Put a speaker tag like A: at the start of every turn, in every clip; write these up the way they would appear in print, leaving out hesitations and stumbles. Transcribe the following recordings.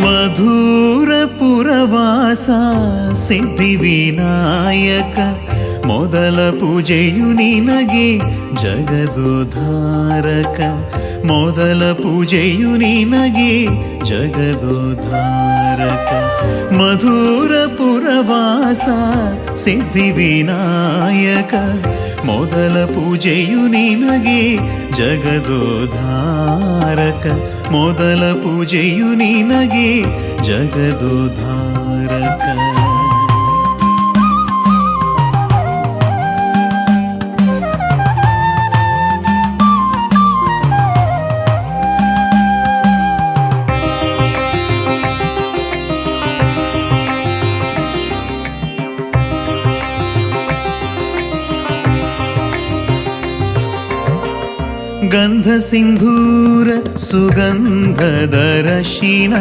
A: ಮಧುರ ಪುರವಾಸ ಸಿದ್ಧಿವಿನಾಯಕ ಮೊದಲ ಪೂಜೆಯು ನಿನಗೆ ಜಗದೋದ್ಧಾರಕ ಮೊದಲ ಪೂಜೆಯು ನಿನಗೆ ಜಗದೋದ್ಧಾರಕ ಮಧುರ ಪುರವಾಸ ಸಿದ್ಧಿವಿನಾಯಕ ಮೊದಲ ಪೂಜೆಯು ನಿನಗೆ ಜಗದೋದ್ಧಾರಕ ಮೊದಲ ಪೂಜೆಯು ನಿನಗೆ ಜಗದೋದ್ಧಾರಕ. ಗಂಧ ಸಿಂಧೂರ ಸುಗಂಧದ ರಶಿನ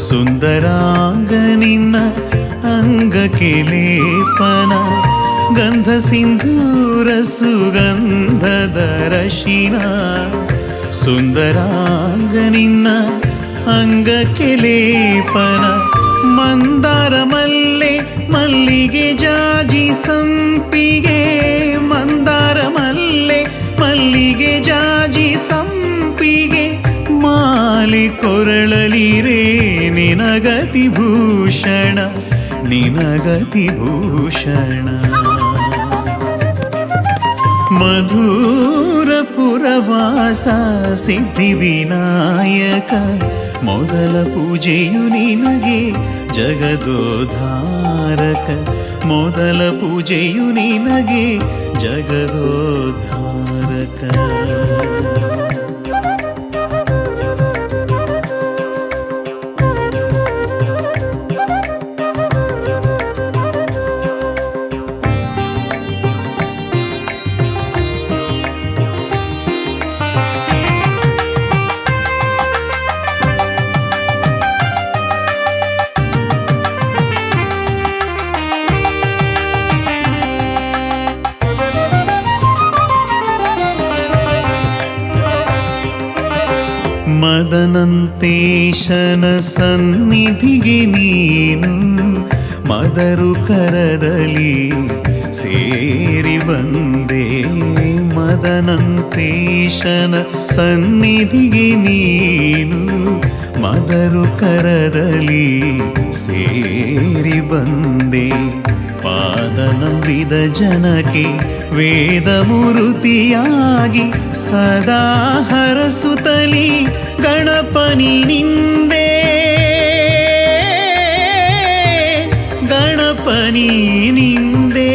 A: ಸುಂದರಾಂಗ ನಿನ್ನ ಅಂಗಕ್ಕೆ ಲೇಪನ ಗಂಧ ಸಿಂಧೂರ ಸುಗಂಧದ ರಶಿನ ಸುಂದರಾಂಗ ನಿನ್ನ ಅಂಗಕ್ಕೆ ಲೇಪನ ಮಂದಾರ ಮಲ್ಲೆ ಮಲ್ಲಿಗೆ ಜಾಜಿ ಸಂಪಿಗೆ ಮಂದಾರ ಮಲ್ಲೆ ಮಲ್ಲಿಗೆ ಜಾಜಿ ಸಂಪಿಗೆ ಮಾಲಿ ಕೊರಳಲಿರೇ ನಿನಗತಿ ಭೂಷಣ ನಿನಗತಿ ಭೂಷಣ. ಮಧುರ ಪುರವಾಸ ಸಿದ್ಧಿವಿನಾಯಕ ಮೊದಲ ಪೂಜೆಯು ನಿನಗೆ ಜಗದೋದ್ಧಾರಕ ಮೊದಲ ಪೂಜೆಯು ನಿನಗೆ ಜಗದೋದ್ಧಾರಕ. ಮದನಂತೇಶನ ಸನ್ನಿಧಿಗೆ ನೀನು ಮದರು ಕರದಲ್ಲಿ ಸೇರಿ ಬಂದೆ ಮದನಂತೇಶನ ಸನ್ನಿಧಿಗೆ ನೀನು ಮದರು ಕರದಲ್ಲಿ ಸೇರಿ ಬಂದೆ ಪಾದ ನಂಬಿದ ಜನಕ್ಕೆ ವೇದ ಮೂರ್ತಿಯಾಗಿ ಸದಾ ಹರಸುತ್ತಲಿ ಗಣಪನಿ ನಿಂದೆ ಗಣಪನಿ ನಿಂದೆ.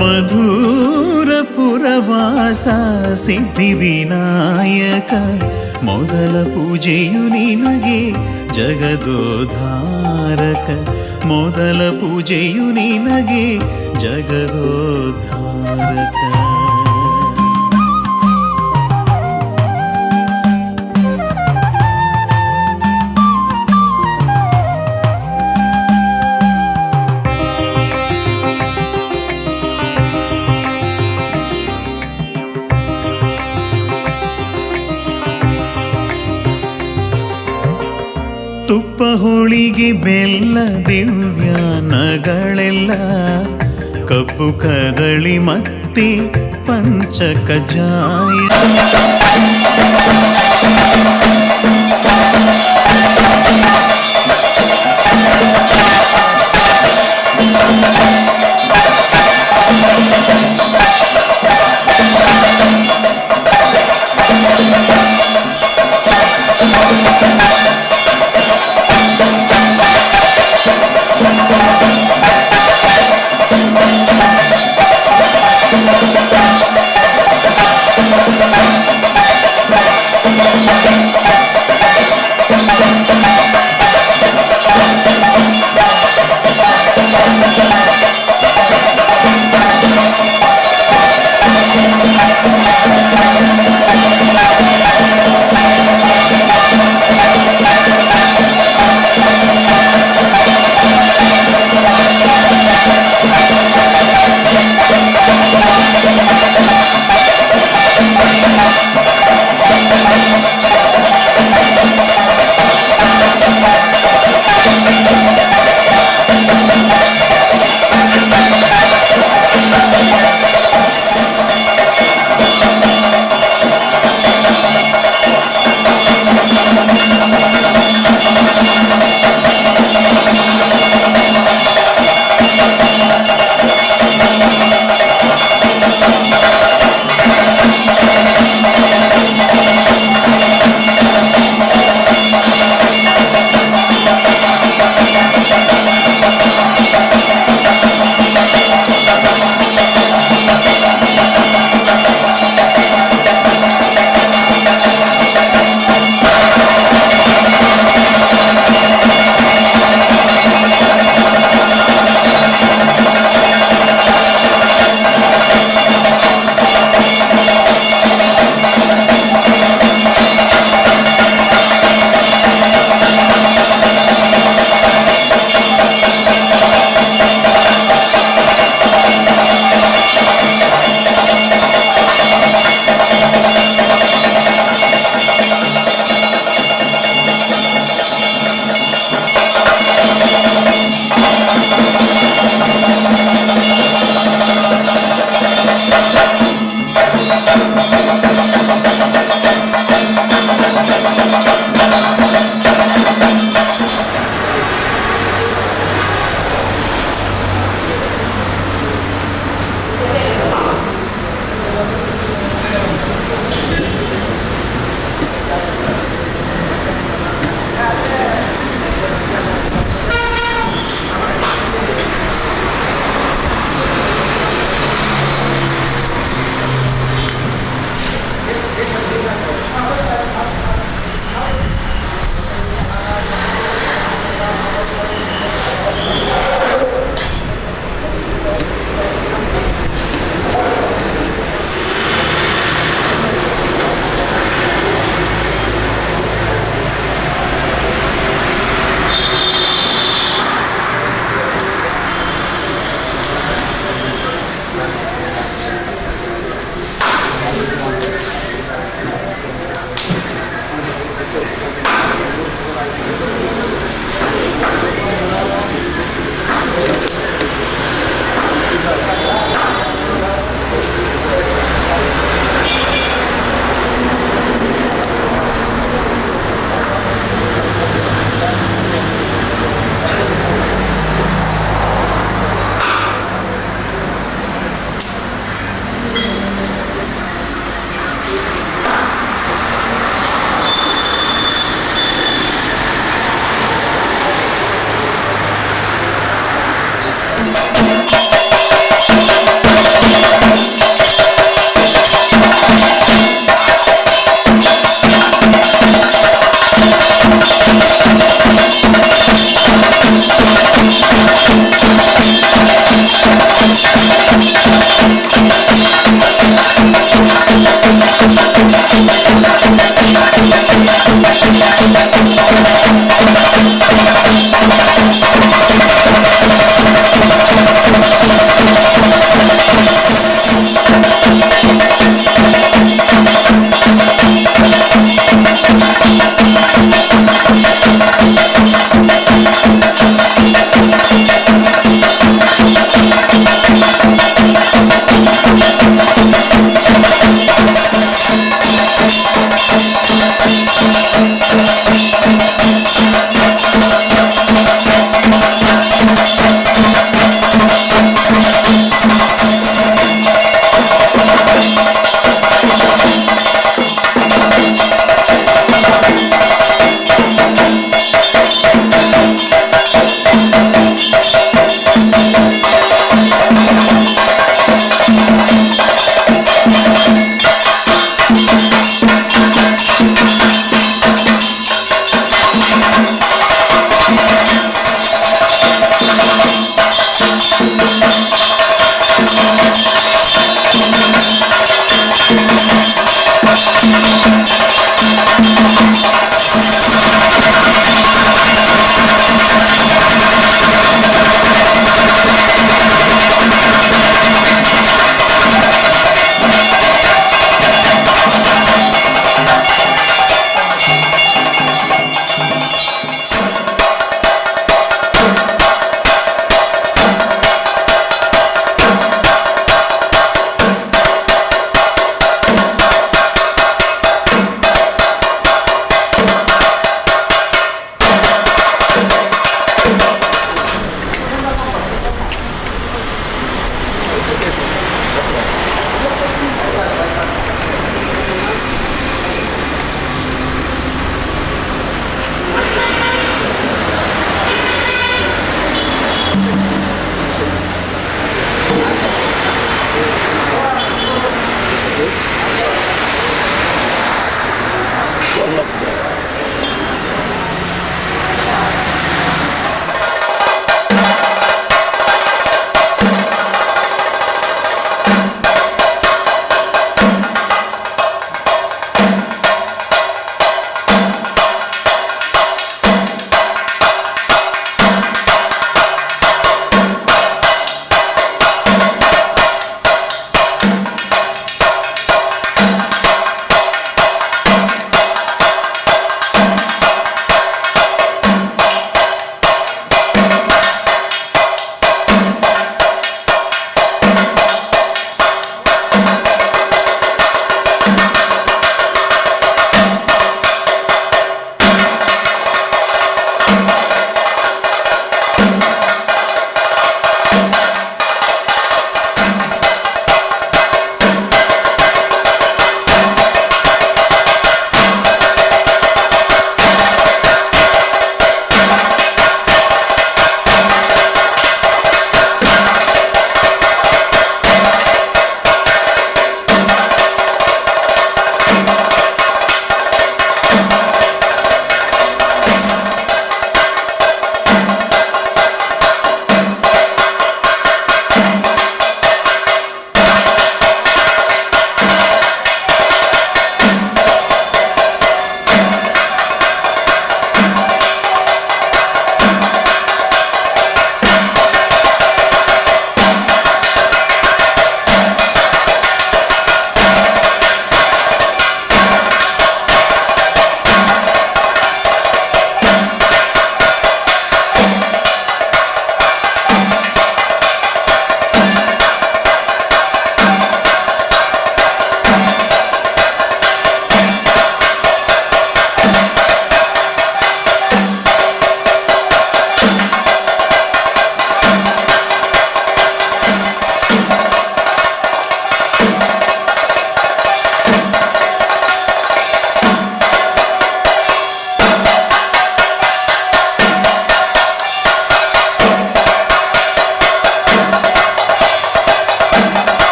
A: ಮಧುರ ಪುರವಾಸ ಸಿದ್ಧಿವಿನಾಯಕ ಮೊದಲ ಪೂಜೆಯು ನಿನಗೆ ಜಗದೋದ್ಧಾರಕ ಮೊದಲ ಪೂಜೆಯು ನಿನಗೆ ಜಗದೋದ್ಧಾರಕ. ತುಪ್ಪ ಹೋಳಿಗೆ ಬೆಲ್ಲ ದಿವ್ಯಾನಗಳೆಲ್ಲ ಕಬ್ಬು ಕದಳಿ ಮತ್ತೆ ಪಂಚ ಕಜ್ಜಾಯ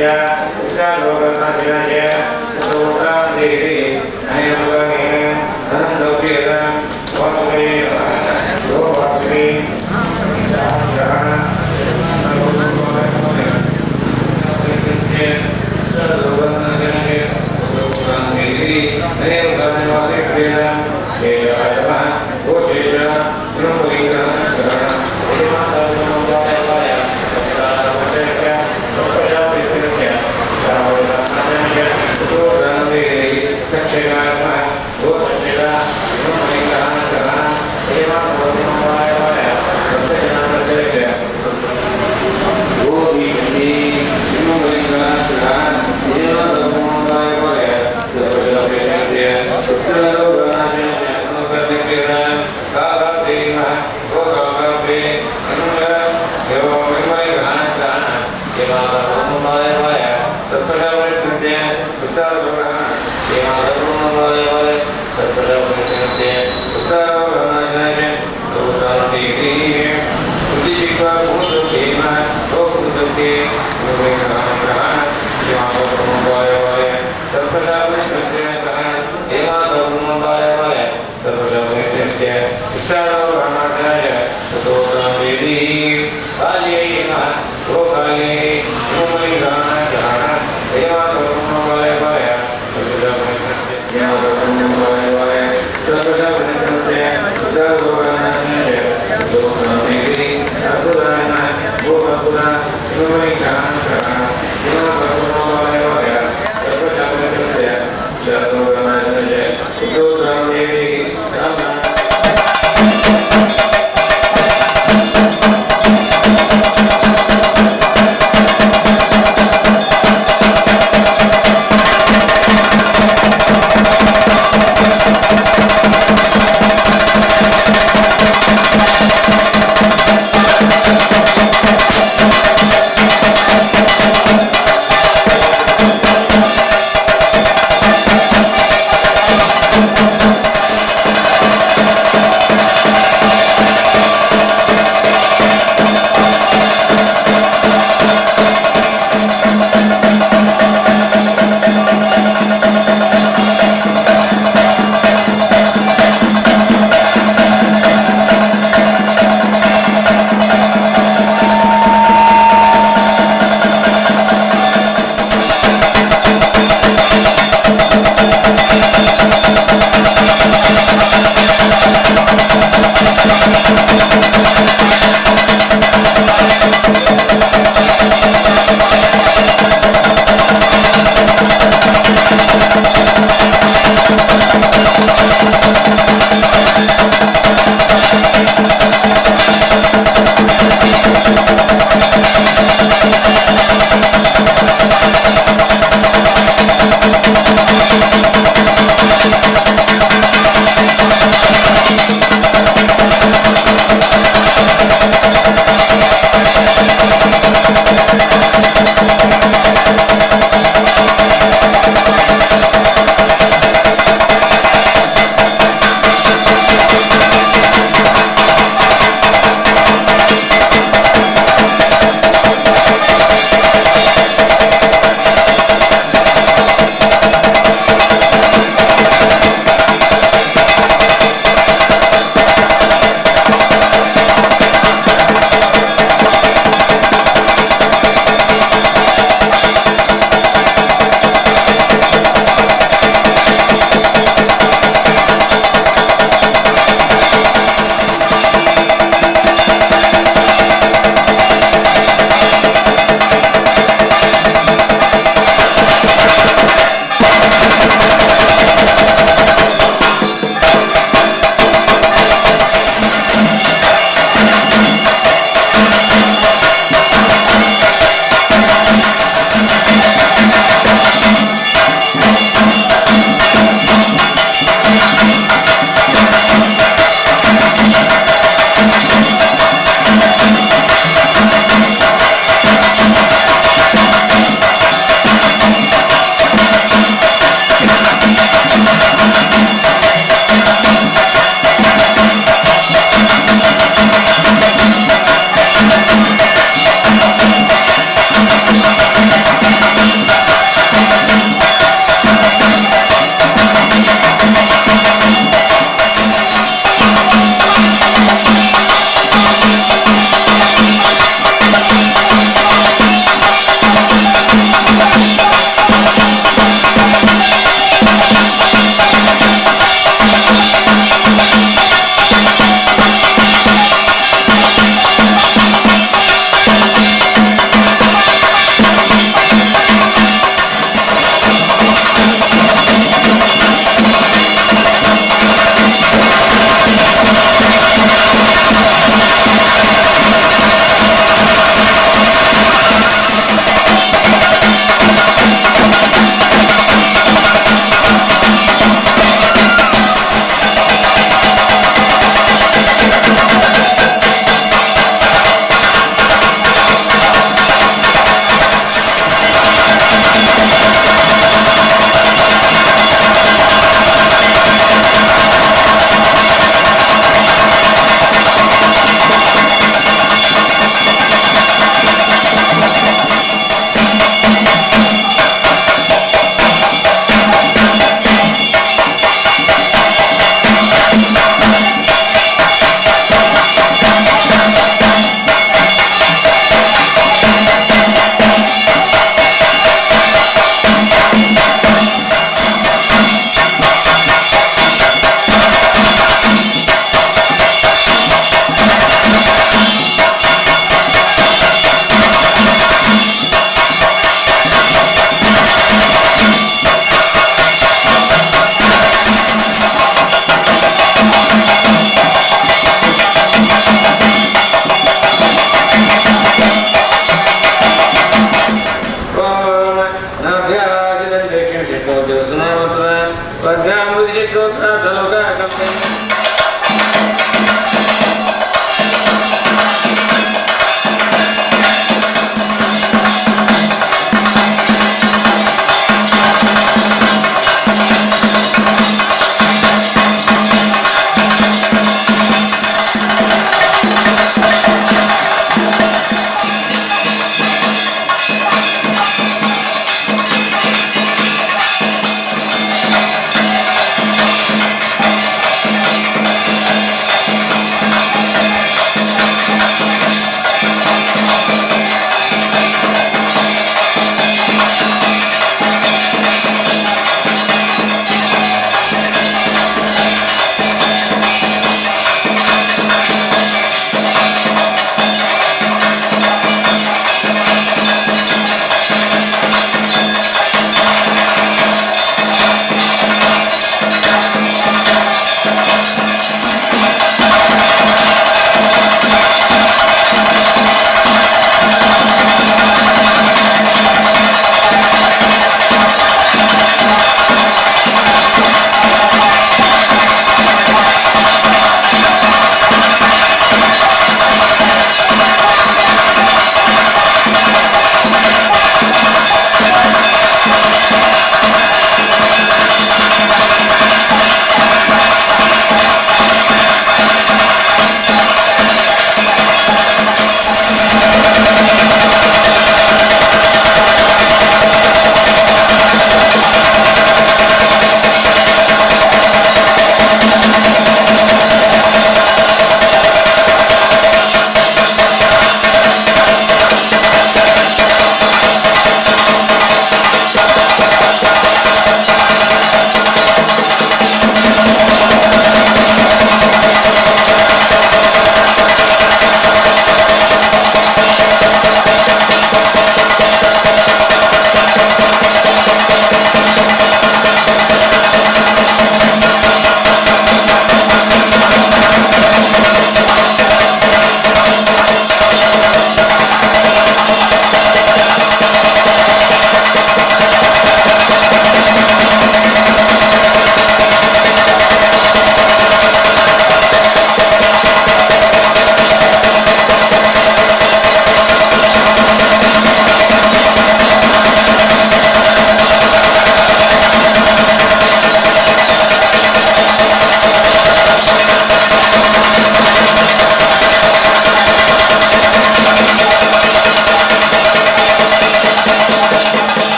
B: Bye.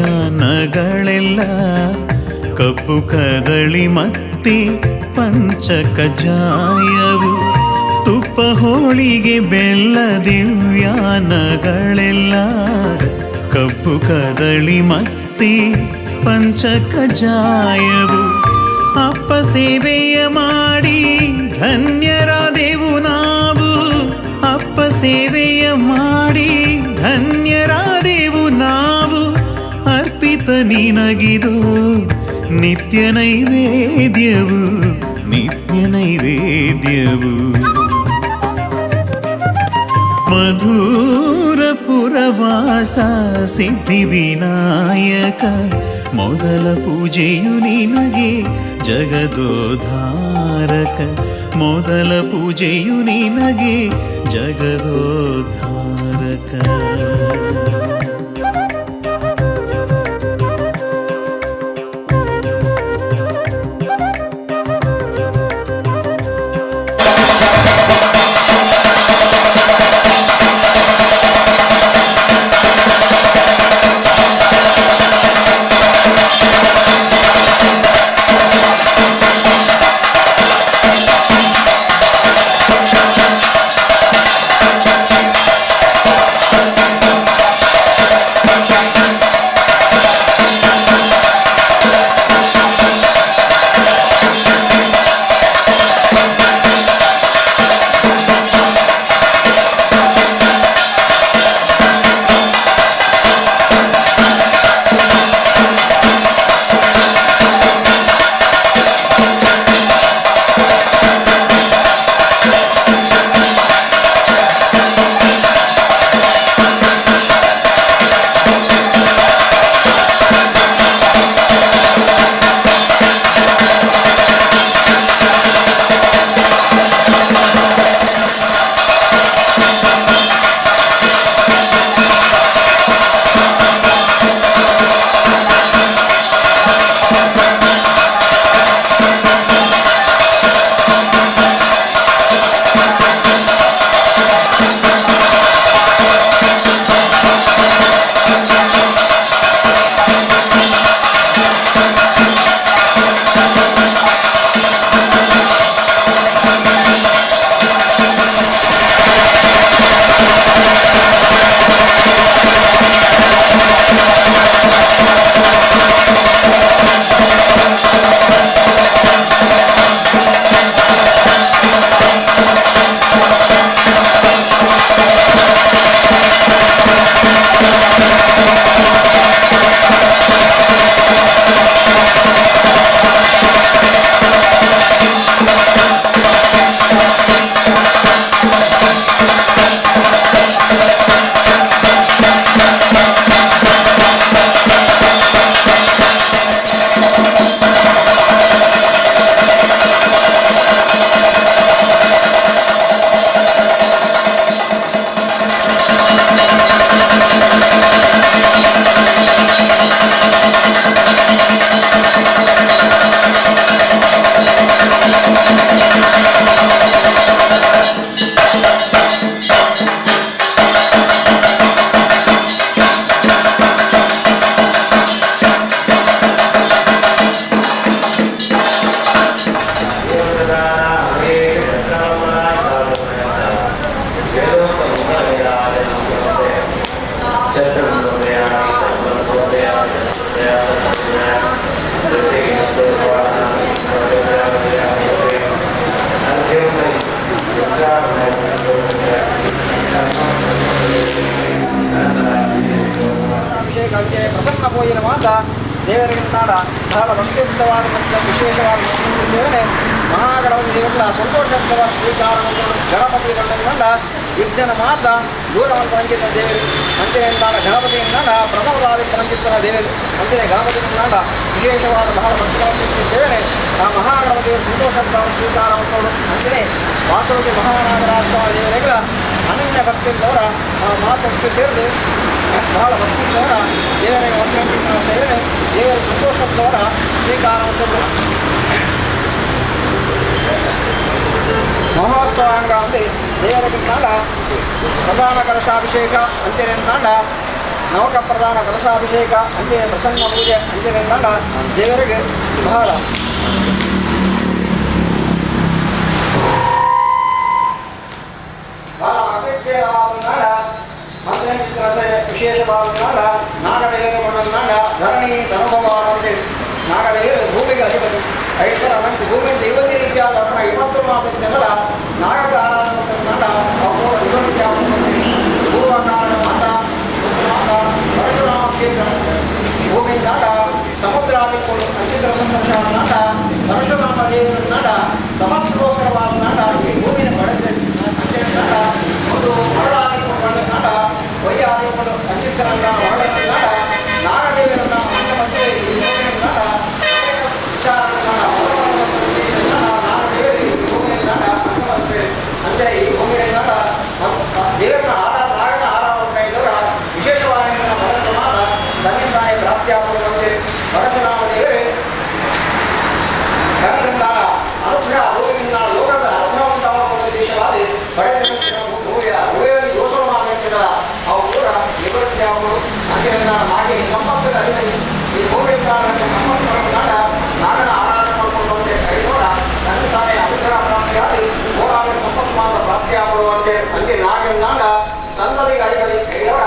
A: ದಿವ್ಯಾನಗಳೆಲ್ಲ ಕಬ್ಬು ಕದಳಿ ಮತ್ತೆ ಪಂಚ ಕಜ್ಜಾಯವು ತುಪ್ಪ ಹೋಳಿಗೆ ಬೆಲ್ಲ ದಿವ್ಯಾನಗಳೆಲ್ಲ ಕಬ್ಬು ಕದಳಿ ಮತ್ತೆ ಪಂಚ ಕಜ್ಜಾಯವು ಅಪ್ಪ ಸೇವೆಯ ಮಾಡಿ ಧನ್ಯರಾದೆವು ನಾವು ಅಪ್ಪ ಸೇವೆಯ ಮಾಡಿ ಧನ್ಯರಾದೆವು ನಾವು ಅರ್ಪಿತ ನಿನಗಿದು ನಿತ್ಯ ನೈವೇದ್ಯವು ನಿತ್ಯ ನೈವೇದ್ಯವು. ಮಧುರಪುರವಾಸ ಸಿದ್ಧಿವಿನಾಯಕ ಮೊದಲ ಪೂಜೆಯು ನಿನಗೆ ಜಗದೋದ್ಧಾರಕ ಮೊದಲ ಪೂಜೆಯು ನಿನಗೆ ಜಗದೋದ್ಧಾರಕ.
B: ಭಕ್ತಿಯುತವಾದ ಮತ್ತು ವಿಶೇಷವಾದ ಸೇವನೆ ಮಹಾಗಣಪತಿ ದೇವರ ಸಂತೋಷವಾದ ಸ್ವೀಕಾರ ಗಣಪತಿ ಬಂದ ವಿಘ್ನ ಮಾತ ದೂರವನ್ನು ಪಂಚಿತ ದೇವರು ಅಂತಿನೆಂದಾಡ ಗಣಪತಿಯಿಂದಾಡ ಪ್ರಥಮದಾದಿ ಪಂಚಿತನ ದೇವರು ಅಂತಿನ ಗಣಪತಿಯಿಂದಾಡ ವಿಶೇಷವಾದ ಬಹಳ ಭಕ್ತಿಗಳನ್ನು ಸೇವನೆ ಆ ಮಹಾಗಣಪತಿಯ ಸಂತೋಷವನ್ನು ಸ್ವೀಕಾರ ಅಂತಿನೇ ವಾಸವತಿ ಮಹಾನಾಗರಾಜ ಸ್ವಾಮಿ ದೇವರಿಗಳ ಅನನ್ಯ ಭಕ್ತಿಯಿಂದವರ ಆ ಮಾತಕ್ಕೆ ಸೇರಿದು ಬಹಳ ಭಕ್ತಿಯಿಂದವರ ದೇವರಿಗೆ ಒಂದೊಂದಿನ ಸೇವನೆ ದೇವರ ಸಂತೋಷದವರ ಸ್ವೀಕಾರ ಮಹೋತ್ಸವಾಂಗ ಅಂದರೆ ದೇವರಿಗಿಂತಾಡ ಪ್ರಧಾನ ಕಲಶಾಭಿಷೇಕ ಅಂತ್ಯನೆಂದಾಡ ನವಕ ಪ್ರಧಾನ ಕಲಶಾಭಿಷೇಕ ಅಂತ್ಯ ಪ್ರಸನ್ನ ಪೂಜೆ ಅಂತ್ಯನೆಂದಾಡ ದೇವರಿಗೆ ಬಹಳ ಬಹಳ ಅಗತ್ಯವಾದ ಮಂತ್ರ ವಿಶೇಷವಾದ ನಾಗದೇವರು ನಾಡ ಧರಣಿ ಧನುಭವಾದಂತೆ ನಾಗದೇವರು ಭೂಮಿಗೆ ಅಧಿಪತಿ ಐದರ ಮಂದಿ ಭೂಮಿ ದೈವತಿ ರೀತಿಯ ಅರ್ಪಣ ಇವತ್ತು ಮಾತಲ್ಲ ನಾಗಕ ಆರಾಧನೆ ನಾಡ ಅವರು ಇವತ್ತಿಯ ಪೂರ್ವಕಾಲ ಮಾತ ಮಾತ ಪರಶುರಾಮ ಕ್ಷೇತ್ರ ಭೂಮಿ ನಾಡ ಸಮುದ್ರಾದಿಗಳು ನಕ್ಷತ್ರ ಸಂದರ್ಶನ ನಾಡ ಪರಶುರಾಮ ದೇವರ ನಾಡ ತಪಸ್ಸಿಗೋಸ್ಕರವಾದ ನಾಡ ಈ ಭೂಮಿನ ಪಡೆದ ನಾಡ ಒಂದು ಮರಳಾದಿಕೊಂಡು ನಾಡ ವೈಯಾದಿಕೊಂಡು ಅಚಿತ್ರನ್ನ ಮರಳ ನಾಗದೇವರನ್ನ ಮಂಟಪಕ್ಕೆ ಈ ಭೂಮಿಯ ನಾಡ ಅಂದರೆ ಈ ಭೂಮಿಯ ನಾಡ ದೇವರನ್ನ ನಾಗನ ಆರಾಧನೆ ಇದರ ವಿಶೇಷವಾದ ಪರಶುರಾಮ ತನ್ನಿಂದಾಯ ಪ್ರಾಪ್ತಿಯಾಗುವಂತೆ ಪರಶುರಾಮ ದೇವರೇ ಕರ್ಕಂದಾಳ ಅನುಗ್ರಹ ಭೂಮಿಯಿಂದ ಲೋಕದ ಅನುಗ್ರಹವಂತವಾದ ದೇಶವಾದ ಪಡೆದ ಭೂಮಿಯ ಭೂಮಿಯಲ್ಲಿ ದೋಷ ಮಾಡಿದ ಅವು ಕೂಡ ನಿವೃತ್ತಿಯಾಗಲು ಅಂತಿನ ಹಾಗೆ ಸಂಪತ್ತಿನ ಅಧಿಪತಿ ಈ ಭೂಮಿಯಿಂದ ಸಂಪತ್ತು ನಾಡ ನಾಗನ ಆರಾಧನೆ ಮಾಡಿಕೊಳ್ಳುವಂತೆ ಕೈಗೋಡ ನನ್ನ ತಾನೇ ಅನುಗ್ರಹ ಪ್ರಾಪ್ತಿಯಾಗಿ ಹೋರಾಟ ಸಂಪತ್ತು ಮಾತ್ರ ಪ್ರಾಪ್ತಿಯಾಗುವಂತೆ ಅಲ್ಲಿ ನಾಗನ ನಾಡ ಸಂತತಿಗೆ ಅಧಿಪತಿ ಕೈಗೋಡ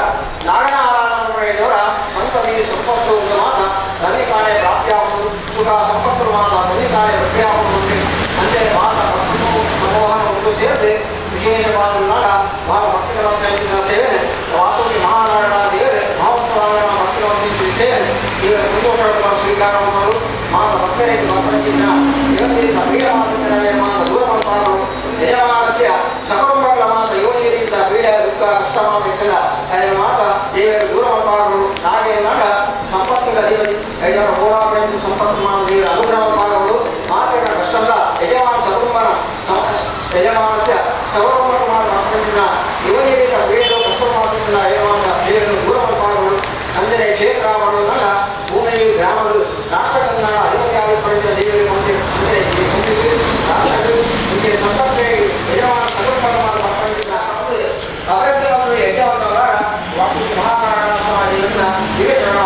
B: ನಾಗನ ಆರಾಧನೆ ಮಾಡಿದವರ ಸಂತತಿ ಸಂಪತ್ತು ಮಾತ್ರ ತನ್ನಿ ತಾನೇ ಪ್ರಾಪ್ತಿಯಾಗುವುದು ಸುಖ ಸಂಪತ್ತು ಮಾತ್ರ ತನ್ನಿ ತಾನೇ ವೃದ್ಧಿಯಾಗುವಂತೆ ಅಂದರೆ ಮಾತ ಭಕ್ತನು ಸಮೂಹ ಒಂದು ಸೇರಿದೆ ವಿಶೇಷವಾದ ನಾಡ ಬಹಳ ಭಕ್ತಿಗಳ ಸೇವೆ ವಾಸುಕಿ ಮಹಾನಾರಾಯಣ ದೇವರೇ ಮಹೋತ್ಸವ ಭಕ್ತಿಗಳ ಸೇವೆ ಇವರ ಸಂತೋಷವನ್ನು ಸ್ವೀಕಾರ ಮಾಡಲು ಮಾತ ಭಕ್ತರಿಗೆ ಮಾತ್ರ ಇವತ್ತಿನ ಪೀಡಮಾನ ಮಾತ ದೂರ ಮಾಡಲು ಯಜಮಾನಸ್ಯ ಸಕುಟುಂಬಗಳ ಮಾತ ಯೋನಿಯಿಂದ ಪೀಡ ದುಃಖ ಕಷ್ಟ ಮಾತಿಲ್ಲ ಅದರ ಮಾತ ದೇವರು ದೂರ ಮಾಡಲು ನಾಗೆ ನಾಡ ಸಂಪತ್ತಿನ ಅಧಿಪತಿ ಐದರ ಹೋರಾಟ ಸಂಪತ್ತು ಮಾಡ ದೇವರ ಅನುಗ್ರಹ ಮಾಡುವುದು ಮಾತಿನ ಕಷ್ಟಲ್ಲ ಯಜಮಾನ ಸಕುಟುಂಬನ ಯಜಮಾನಸ್ಯ ಸಕುಟುಂಬ ಮಾತ್ರ ಇವನಿಗೆ ಪೀಡ ಕಷ್ಟ ಮಾತಿಲ್ಲ ಯಜಮಾನ ದೇವರು ದೂರ ಮಾಡಲು ಅಂದರೆ ಕ್ಷೇತ್ರ ಮಾಡುವುದಲ್ಲ ಭೂಮಿ ಗ್ರಾಮದ ರಾಷ್ಟ್ರಕನ್ನಡ ಅಧಿಪತಿಯಾಗಿ ಪಡೆದ ದೇವರಿಗೆ ಮುಂದೆ ಅಂದರೆ ಈ ಮುಂದಿಗೆ ರಾಷ್ಟ್ರಗಳು ಮುಂದೆ ಸಂಪತ್ತೇ ಯಜಮಾನ ಸಕುಟುಂಬ ಮಾತ್ರ ಅಭಿವೃದ್ಧಿ ಬಂದದ್ದು ಯಜ್ಞವಂತವರ ವಾಸುಕಿ ಮಹಾನಾರಾಯಣ ಸ್ವಾಮಿಯವರನ್ನ ವಿವೇಚನ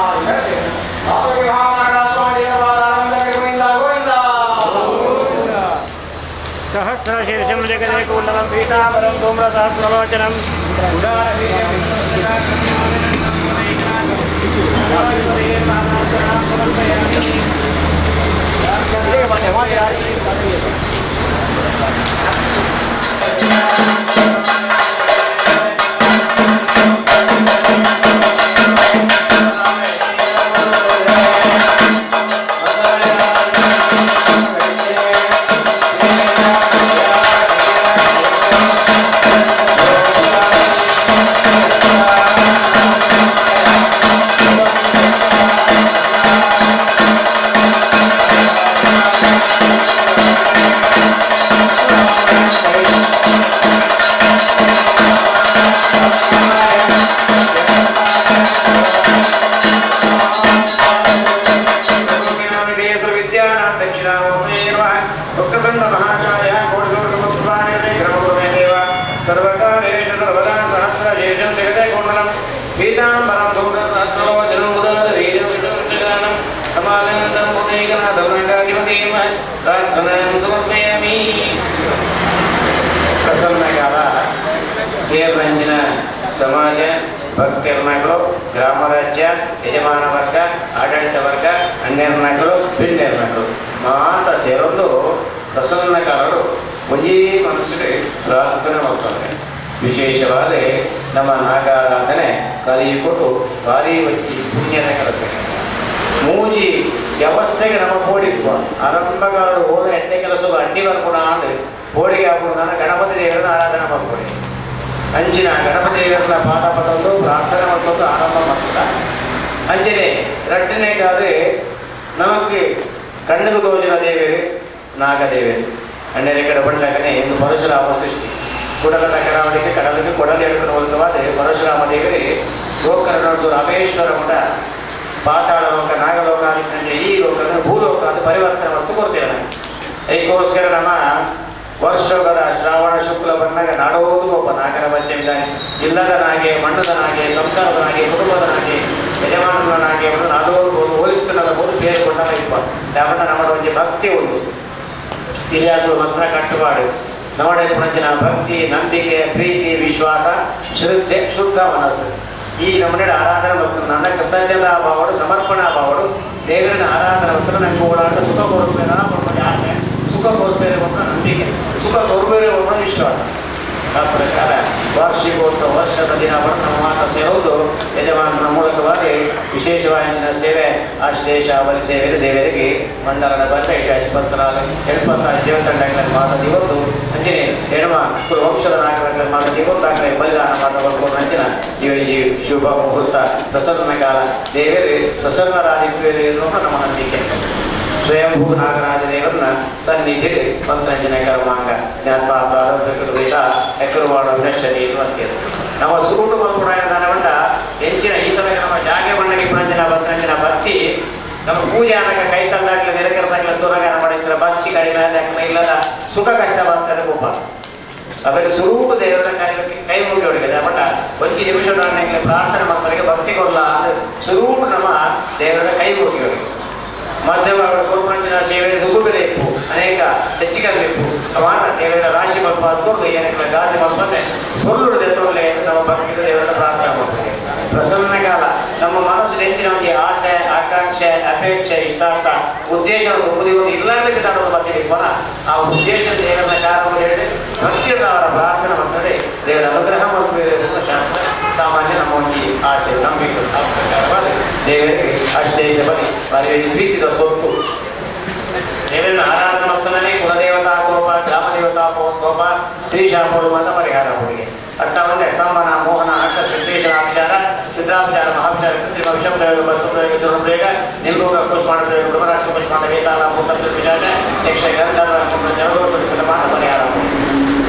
B: ವಾಸುಕಿ ಮಹಾನಾರಾಯಣ ಸ್ವಾಮಿಯವರ ಗೋವಿಂದ ಗೋವಿಂದ.
C: ಸಹಸ್ರಶೀರ್ಷಂ ಜಗದೇಕುಂಡಲಂ ಪೀತಾಂಬರಂ ಧೂಮ್ರಸಹಸ್ರಲೋಚನಂ ಪ್ರಸನ್ನಕಾಲ ಸೇವಂಜಿನ ಸಮಾಜ ಭಕ್ತಿರ್ನಗಳು ಗ್ರಾಮರಾಜ್ಯ ಯಜಮಾನ ವರ್ಗ ಆಡಳಿತ ವರ್ಗ ಅನ್ಯರ್ನಗಳು ಭಿನ್ಯರ್ನಗಳು ಮಾತ ಸೇರೊಂದು ಪ್ರಸನ್ನಕಾಲರು ಒಂದೇ ಮನಸ್ಸಿಗೆ ಪ್ರಾರ್ಥನೆ ಮಾಡ್ತಾರೆ. ವಿಶೇಷವಾದ ನಮ್ಮ ನಾಗಾರಾಧನೆ ಕಲಿಯುಕೊಟ್ಟು ಭಾರಿ ವಚ್ಚಿ ಪುಣ್ಯದ ಕೆಲಸ. ಮೂಜಿ ವ್ಯವಸ್ಥೆಗೆ ನಮ್ಮ ಪೋಡಿಪ್ಪ ಆರಂಭಗಾರರು ಹೋದ ಎಣ್ಣೆ ಕೆಲಸ ಅಡ್ಡಿ ಬರ್ಕೊಡ ಆಂಡ್ ಪೋಡಿಗೆ ಹಾಕುವುದನ್ನ ಗಣಪತಿ ದೇವರನ್ನ ಆರಾಧನೆ ಮಾಡ್ಕೊಡಿ. ಅಂಚಿನ ಗಣಪತಿ ದೇವರನ್ನ ಪಾದ ಪಟ್ಟೊಂದು ಪ್ರಾರ್ಥನೆ ಮಾಡ್ಕೊಂಡು ಆರಂಭ ಮಾಡ್ತಾರ. ಅಂಚನೆ ರಟ್ಟನೆಗಾದ್ರೆ ನಮಗೆ ಕಣ್ಣಿಗೆ ತೋಜಿನ ದೇವರು ನಾಗದೇವರು ಅಣ್ಣನ ಕಡೆ ಬಂಡಗನೆ ಎಂದು ಪರಶುರಾಮ ಸೃಷ್ಟಿ ಕುಡಲದ ಕರಾವಳಿಗೆ ಕಡಲಿಗೆ ಕೊಡಲಿ ಹಿಡ್ಕೊಂಡು ಹೋಗುತ್ತವಾದ ಪರಶುರಾಮ ದೇವರೇ ಗೋಕರ್ಣದ್ದು ರಾಮೇಶ್ವರ ಮಠ ಪಾತಾಳ ಲೋಕ ನಾಗಲೋಕ ಅಂದರೆ ಈ ಲೋಕ ಅಂದರೆ ಭೂಲೋಕ ಅಂತ ಪರಿವರ್ತನೆ ಮತ್ತು ಕೊಡ್ತೇವೆ. ಅದಕ್ಕೋಸ್ಕರ ನಮ್ಮ ವರ್ಷಗಳ ಶ್ರಾವಣ ಶುಕ್ಲ ಬಂದಾಗ ನಾಡೋದು ಒಬ್ಬ ನಾಗರ ಪಂಚಮಿ ಇಲ್ಲದ ನಾಗೆ ಮಣ್ಣದ ನಾಗೆ ಸಂಸಾರದ ನಾಗೆ ಕುಟುಂಬದ ನಾಗೆ ಯಜಮಾನನ ನಾಗೆ ನಾಡೋದು ಹೋಲಿಸ್ತನಲ್ಲ ಬೋದು ಬೇರೆ ಕೊಂಡಲ್ಲ ಇಪ್ಪ ಯಾವನ್ನ ನಮ್ಮ ಒಂದು ಭಕ್ತಿ ಉಂಟು ಹಿರಿಯಾದ್ರು ಮಂತ್ರ ಕಟ್ಟುಪಾಡು ನಮ್ಮಡೆ ಪುಣಂಚಿನ ಭಕ್ತಿ ನಂಬಿಕೆ ಪ್ರೀತಿ ವಿಶ್ವಾಸ ಶ್ರದ್ಧೆ ಶುದ್ಧ ಮನಸ್ಸು ಈ ನಮ್ಮನೆ ಆರಾಧನೆ ಮತ್ತು ನನ್ನ ಕೃತಜ್ಞತಾ ಭಾವಡು ಸಮರ್ಪಣಾ ಭಾವಡು ದೇವರನ್ನ ಆರಾಧನೆ ಮತ್ತು ನಂಗೆ ಓಡಾಟ ಸುಖ ಕೊರಬೇಡ ಆಸೆ ಸುಖ ಕೊರಬೇರೆ ಒಬ್ಬ ನಂಬಿಕೆ ಸುಖ ಕೊರಬೇರೆ ಒಬ್ಬ ವಿಶ್ವಾಸ. ಆ ಪ್ರಕಾರ ವಾರ್ಷಿಕೋತ್ಸವ ವರ್ಷದ ದಿನ ನಮ್ಮ ಮಾತ ಸೇರುವುದು ಯಜಮಾನನ ಮೂಲಕವಾಗಿ ವಿಶೇಷವಾಗಿ ಸೇವೆ ಆಶ್ಲೇಷ ಅವರಿ ಸೇವೆ ದೇವರಿಗೆ ಮಂಡಲದ ಬಂದ 24 75 ದೇವತಂಡಗಳ ಮಾತ ದಿವತ್ತು ಅಂಚನೆ ಎಡಮ ವಂಶದ ನಾಗರ ಮಾತ ದಿವತ್ತಾಗಲೇ ಬಲಿದಾನ ಮಾತ ಬರ್ಕೊಂಡು ಅಂಚಿನ ಈ ಶುಭ ಮುಹೂರ್ತ ಪ್ರಸನ್ನ ಕಾಲ ದೇವರು ಪ್ರಸನ್ನರಾದಿತ್ಯ ನಮ್ಮ ನಂಬಿಕೆ. ಸ್ವಯಂಭೂ ನಾಗರಾಜ ದೇವರನ್ನ ಸನ್ನಿಧಿ ಮಂತ್ರಂಜನ ಕರ್ಮಾಂಗ ಜ್ಞಾತ್ವಾದ ಎಕರುವಾಡ ವಿನಶ್ಯತಿ ಅಂತ ನಮ್ಮ ಸೂಟು ಬಂದ್ಬಿಡ ಹೆಚ್ಚಿನ ಈ ತನಕ ನಮ್ಮ ಜಾಗೆ ಬಣ್ಣಗೆ ಪುರಂಜನ ಬಂದ್ರಂಜನ ಭಕ್ತಿ ನಮ್ಮ ಪೂಜೆ ಅನ್ನಕ ಕೈ ತಂದಾಗ್ಲಿ ನೆರಕರದಾಗ್ಲಿ ತೋರಗಾನ ಮಾಡಿದ್ರೆ ಭಕ್ತಿ ಕಡಿಮೆ ಆದ ಇಲ್ಲದ ಸುಖ ಕಷ್ಟ ಬರ್ತಾರೆ ಒಬ್ಬ ಅವರಿಗೆ ಸುರೂಪ ದೇವರ ಕೈ ಮುಗಿ ಹೊಡಿದೆ ಬಟ್ ಒಂದು ನಿಮಿಷ ಪ್ರಾರ್ಥನೆ ಮಾಡ್ತಾರೆ ಭಕ್ತಿ ಕೊಲ್ಲ ಅಂದ್ರೆ ಸುರೂಪ ನಮ್ಮ ದೇವರ ಕೈ ಮುಗಿ ಹೊಡಿಗೆ ಮಧ್ಯಮ ಕುರುಮಂಜಿನ ಸೇವೆ ನುಗ್ಗುಬೇಕು ಅನೇಕ ಹೆಚ್ಚಿಗಬೇಕು ಸಮಾನ ದೇವರ ರಾಶಿ ಮಲ್ಪಾದ್ಕೊಂಡು ಏನಕ್ಕೆ ರಾಶಿ ಮಲ್ಪಂದ್ರೆ ಸೊಲ್ಲು ತೋರ್ಲೆ ನಮ್ಮ ಭಕ್ತಿ ದೇವರ ಪ್ರಾರ್ಥನೆ ಮಾಡ್ತಾರೆ. ಪ್ರಸನ್ನ ಕಾಲ ನಮ್ಮ ಮನಸ್ಸು ಹೆಚ್ಚಿನ ಒಂದು ಆಸೆ ಆಕಾಂಕ್ಷೆ ಅಪೇಕ್ಷೆ ಇಷ್ಟಾರ್ಥ ಉದ್ದೇಶ ಒಂದು ಇಲ್ಲಾಂದ್ರೆ ಬರ್ತಿದ್ದೀವಲ್ಲ ಆ ಉದ್ದೇಶ ದೇವರ ಕಾರಣ ಹೇಳಿ ಭಕ್ತಿಯಿಂದ ಅವರ ಪ್ರಾರ್ಥನೆ ಮಾಡ್ತಾರೆ ದೇವರ ಅನುಗ್ರಹ ಮಾಡಬೇಕು ಶಾಸ್ತ್ರ ಸಾಮಾನ್ಯ ನಮ್ಮ ಒಂದು ಆಸೆ ನಂಬಿಕೆ. ಆ ಪ್ರಕಾರವಾದ ದೇವರಿಗೆ ಅಷ್ಟೇಶ ಬಲಿ ಬಲಿ ಪ್ರೀತಿದ ಸೊತ್ತು ದೇವರನ್ನ ಆರಾಧನೆ ಮಾಡ್ತಾನೆ ಕುಲದೇವತಾ ಕೋಪ ಗ್ರಾಮದೇವತಾ ಕೋಪ ಸ್ತ್ರೀ ಶಾಪಗಳು ಅಂತ ಪರಿಹಾರ ಅವರಿಗೆ ಅಟ್ಟವಂದ್ರೆ ಸ್ತಂಭನ ಮೋಹನ ಅಟ್ಟ ಸಿದ್ದೇಶನಾಭಿಚಾರ ಸಿದ್ಧಾಭಿಚಾರ ಮಹಾಭಿಚಾರ ಕೃತ್ರಿಮ ವಿಷ ಪ್ರಯೋಗ ವಸ್ತು ಪ್ರಯೋಗ ಚೂರ್ಣ ಪ್ರಯೋಗ ನಿಲ್ಭೋಗ ಕುಷ್ಮಾಣ ಪ್ರಯೋಗ ಬ್ರಹ್ಮರಾಷ್ಟ್ರ ಕುಷ್ಮಾಣ ವೇತಾಳ ಭೂತ ವಿಚಾರ ಯಕ್ಷ ಗಂಧರ್ವ ಜಲದೋಷ ಮಾತ್ರ ಪರಿಹಾರ.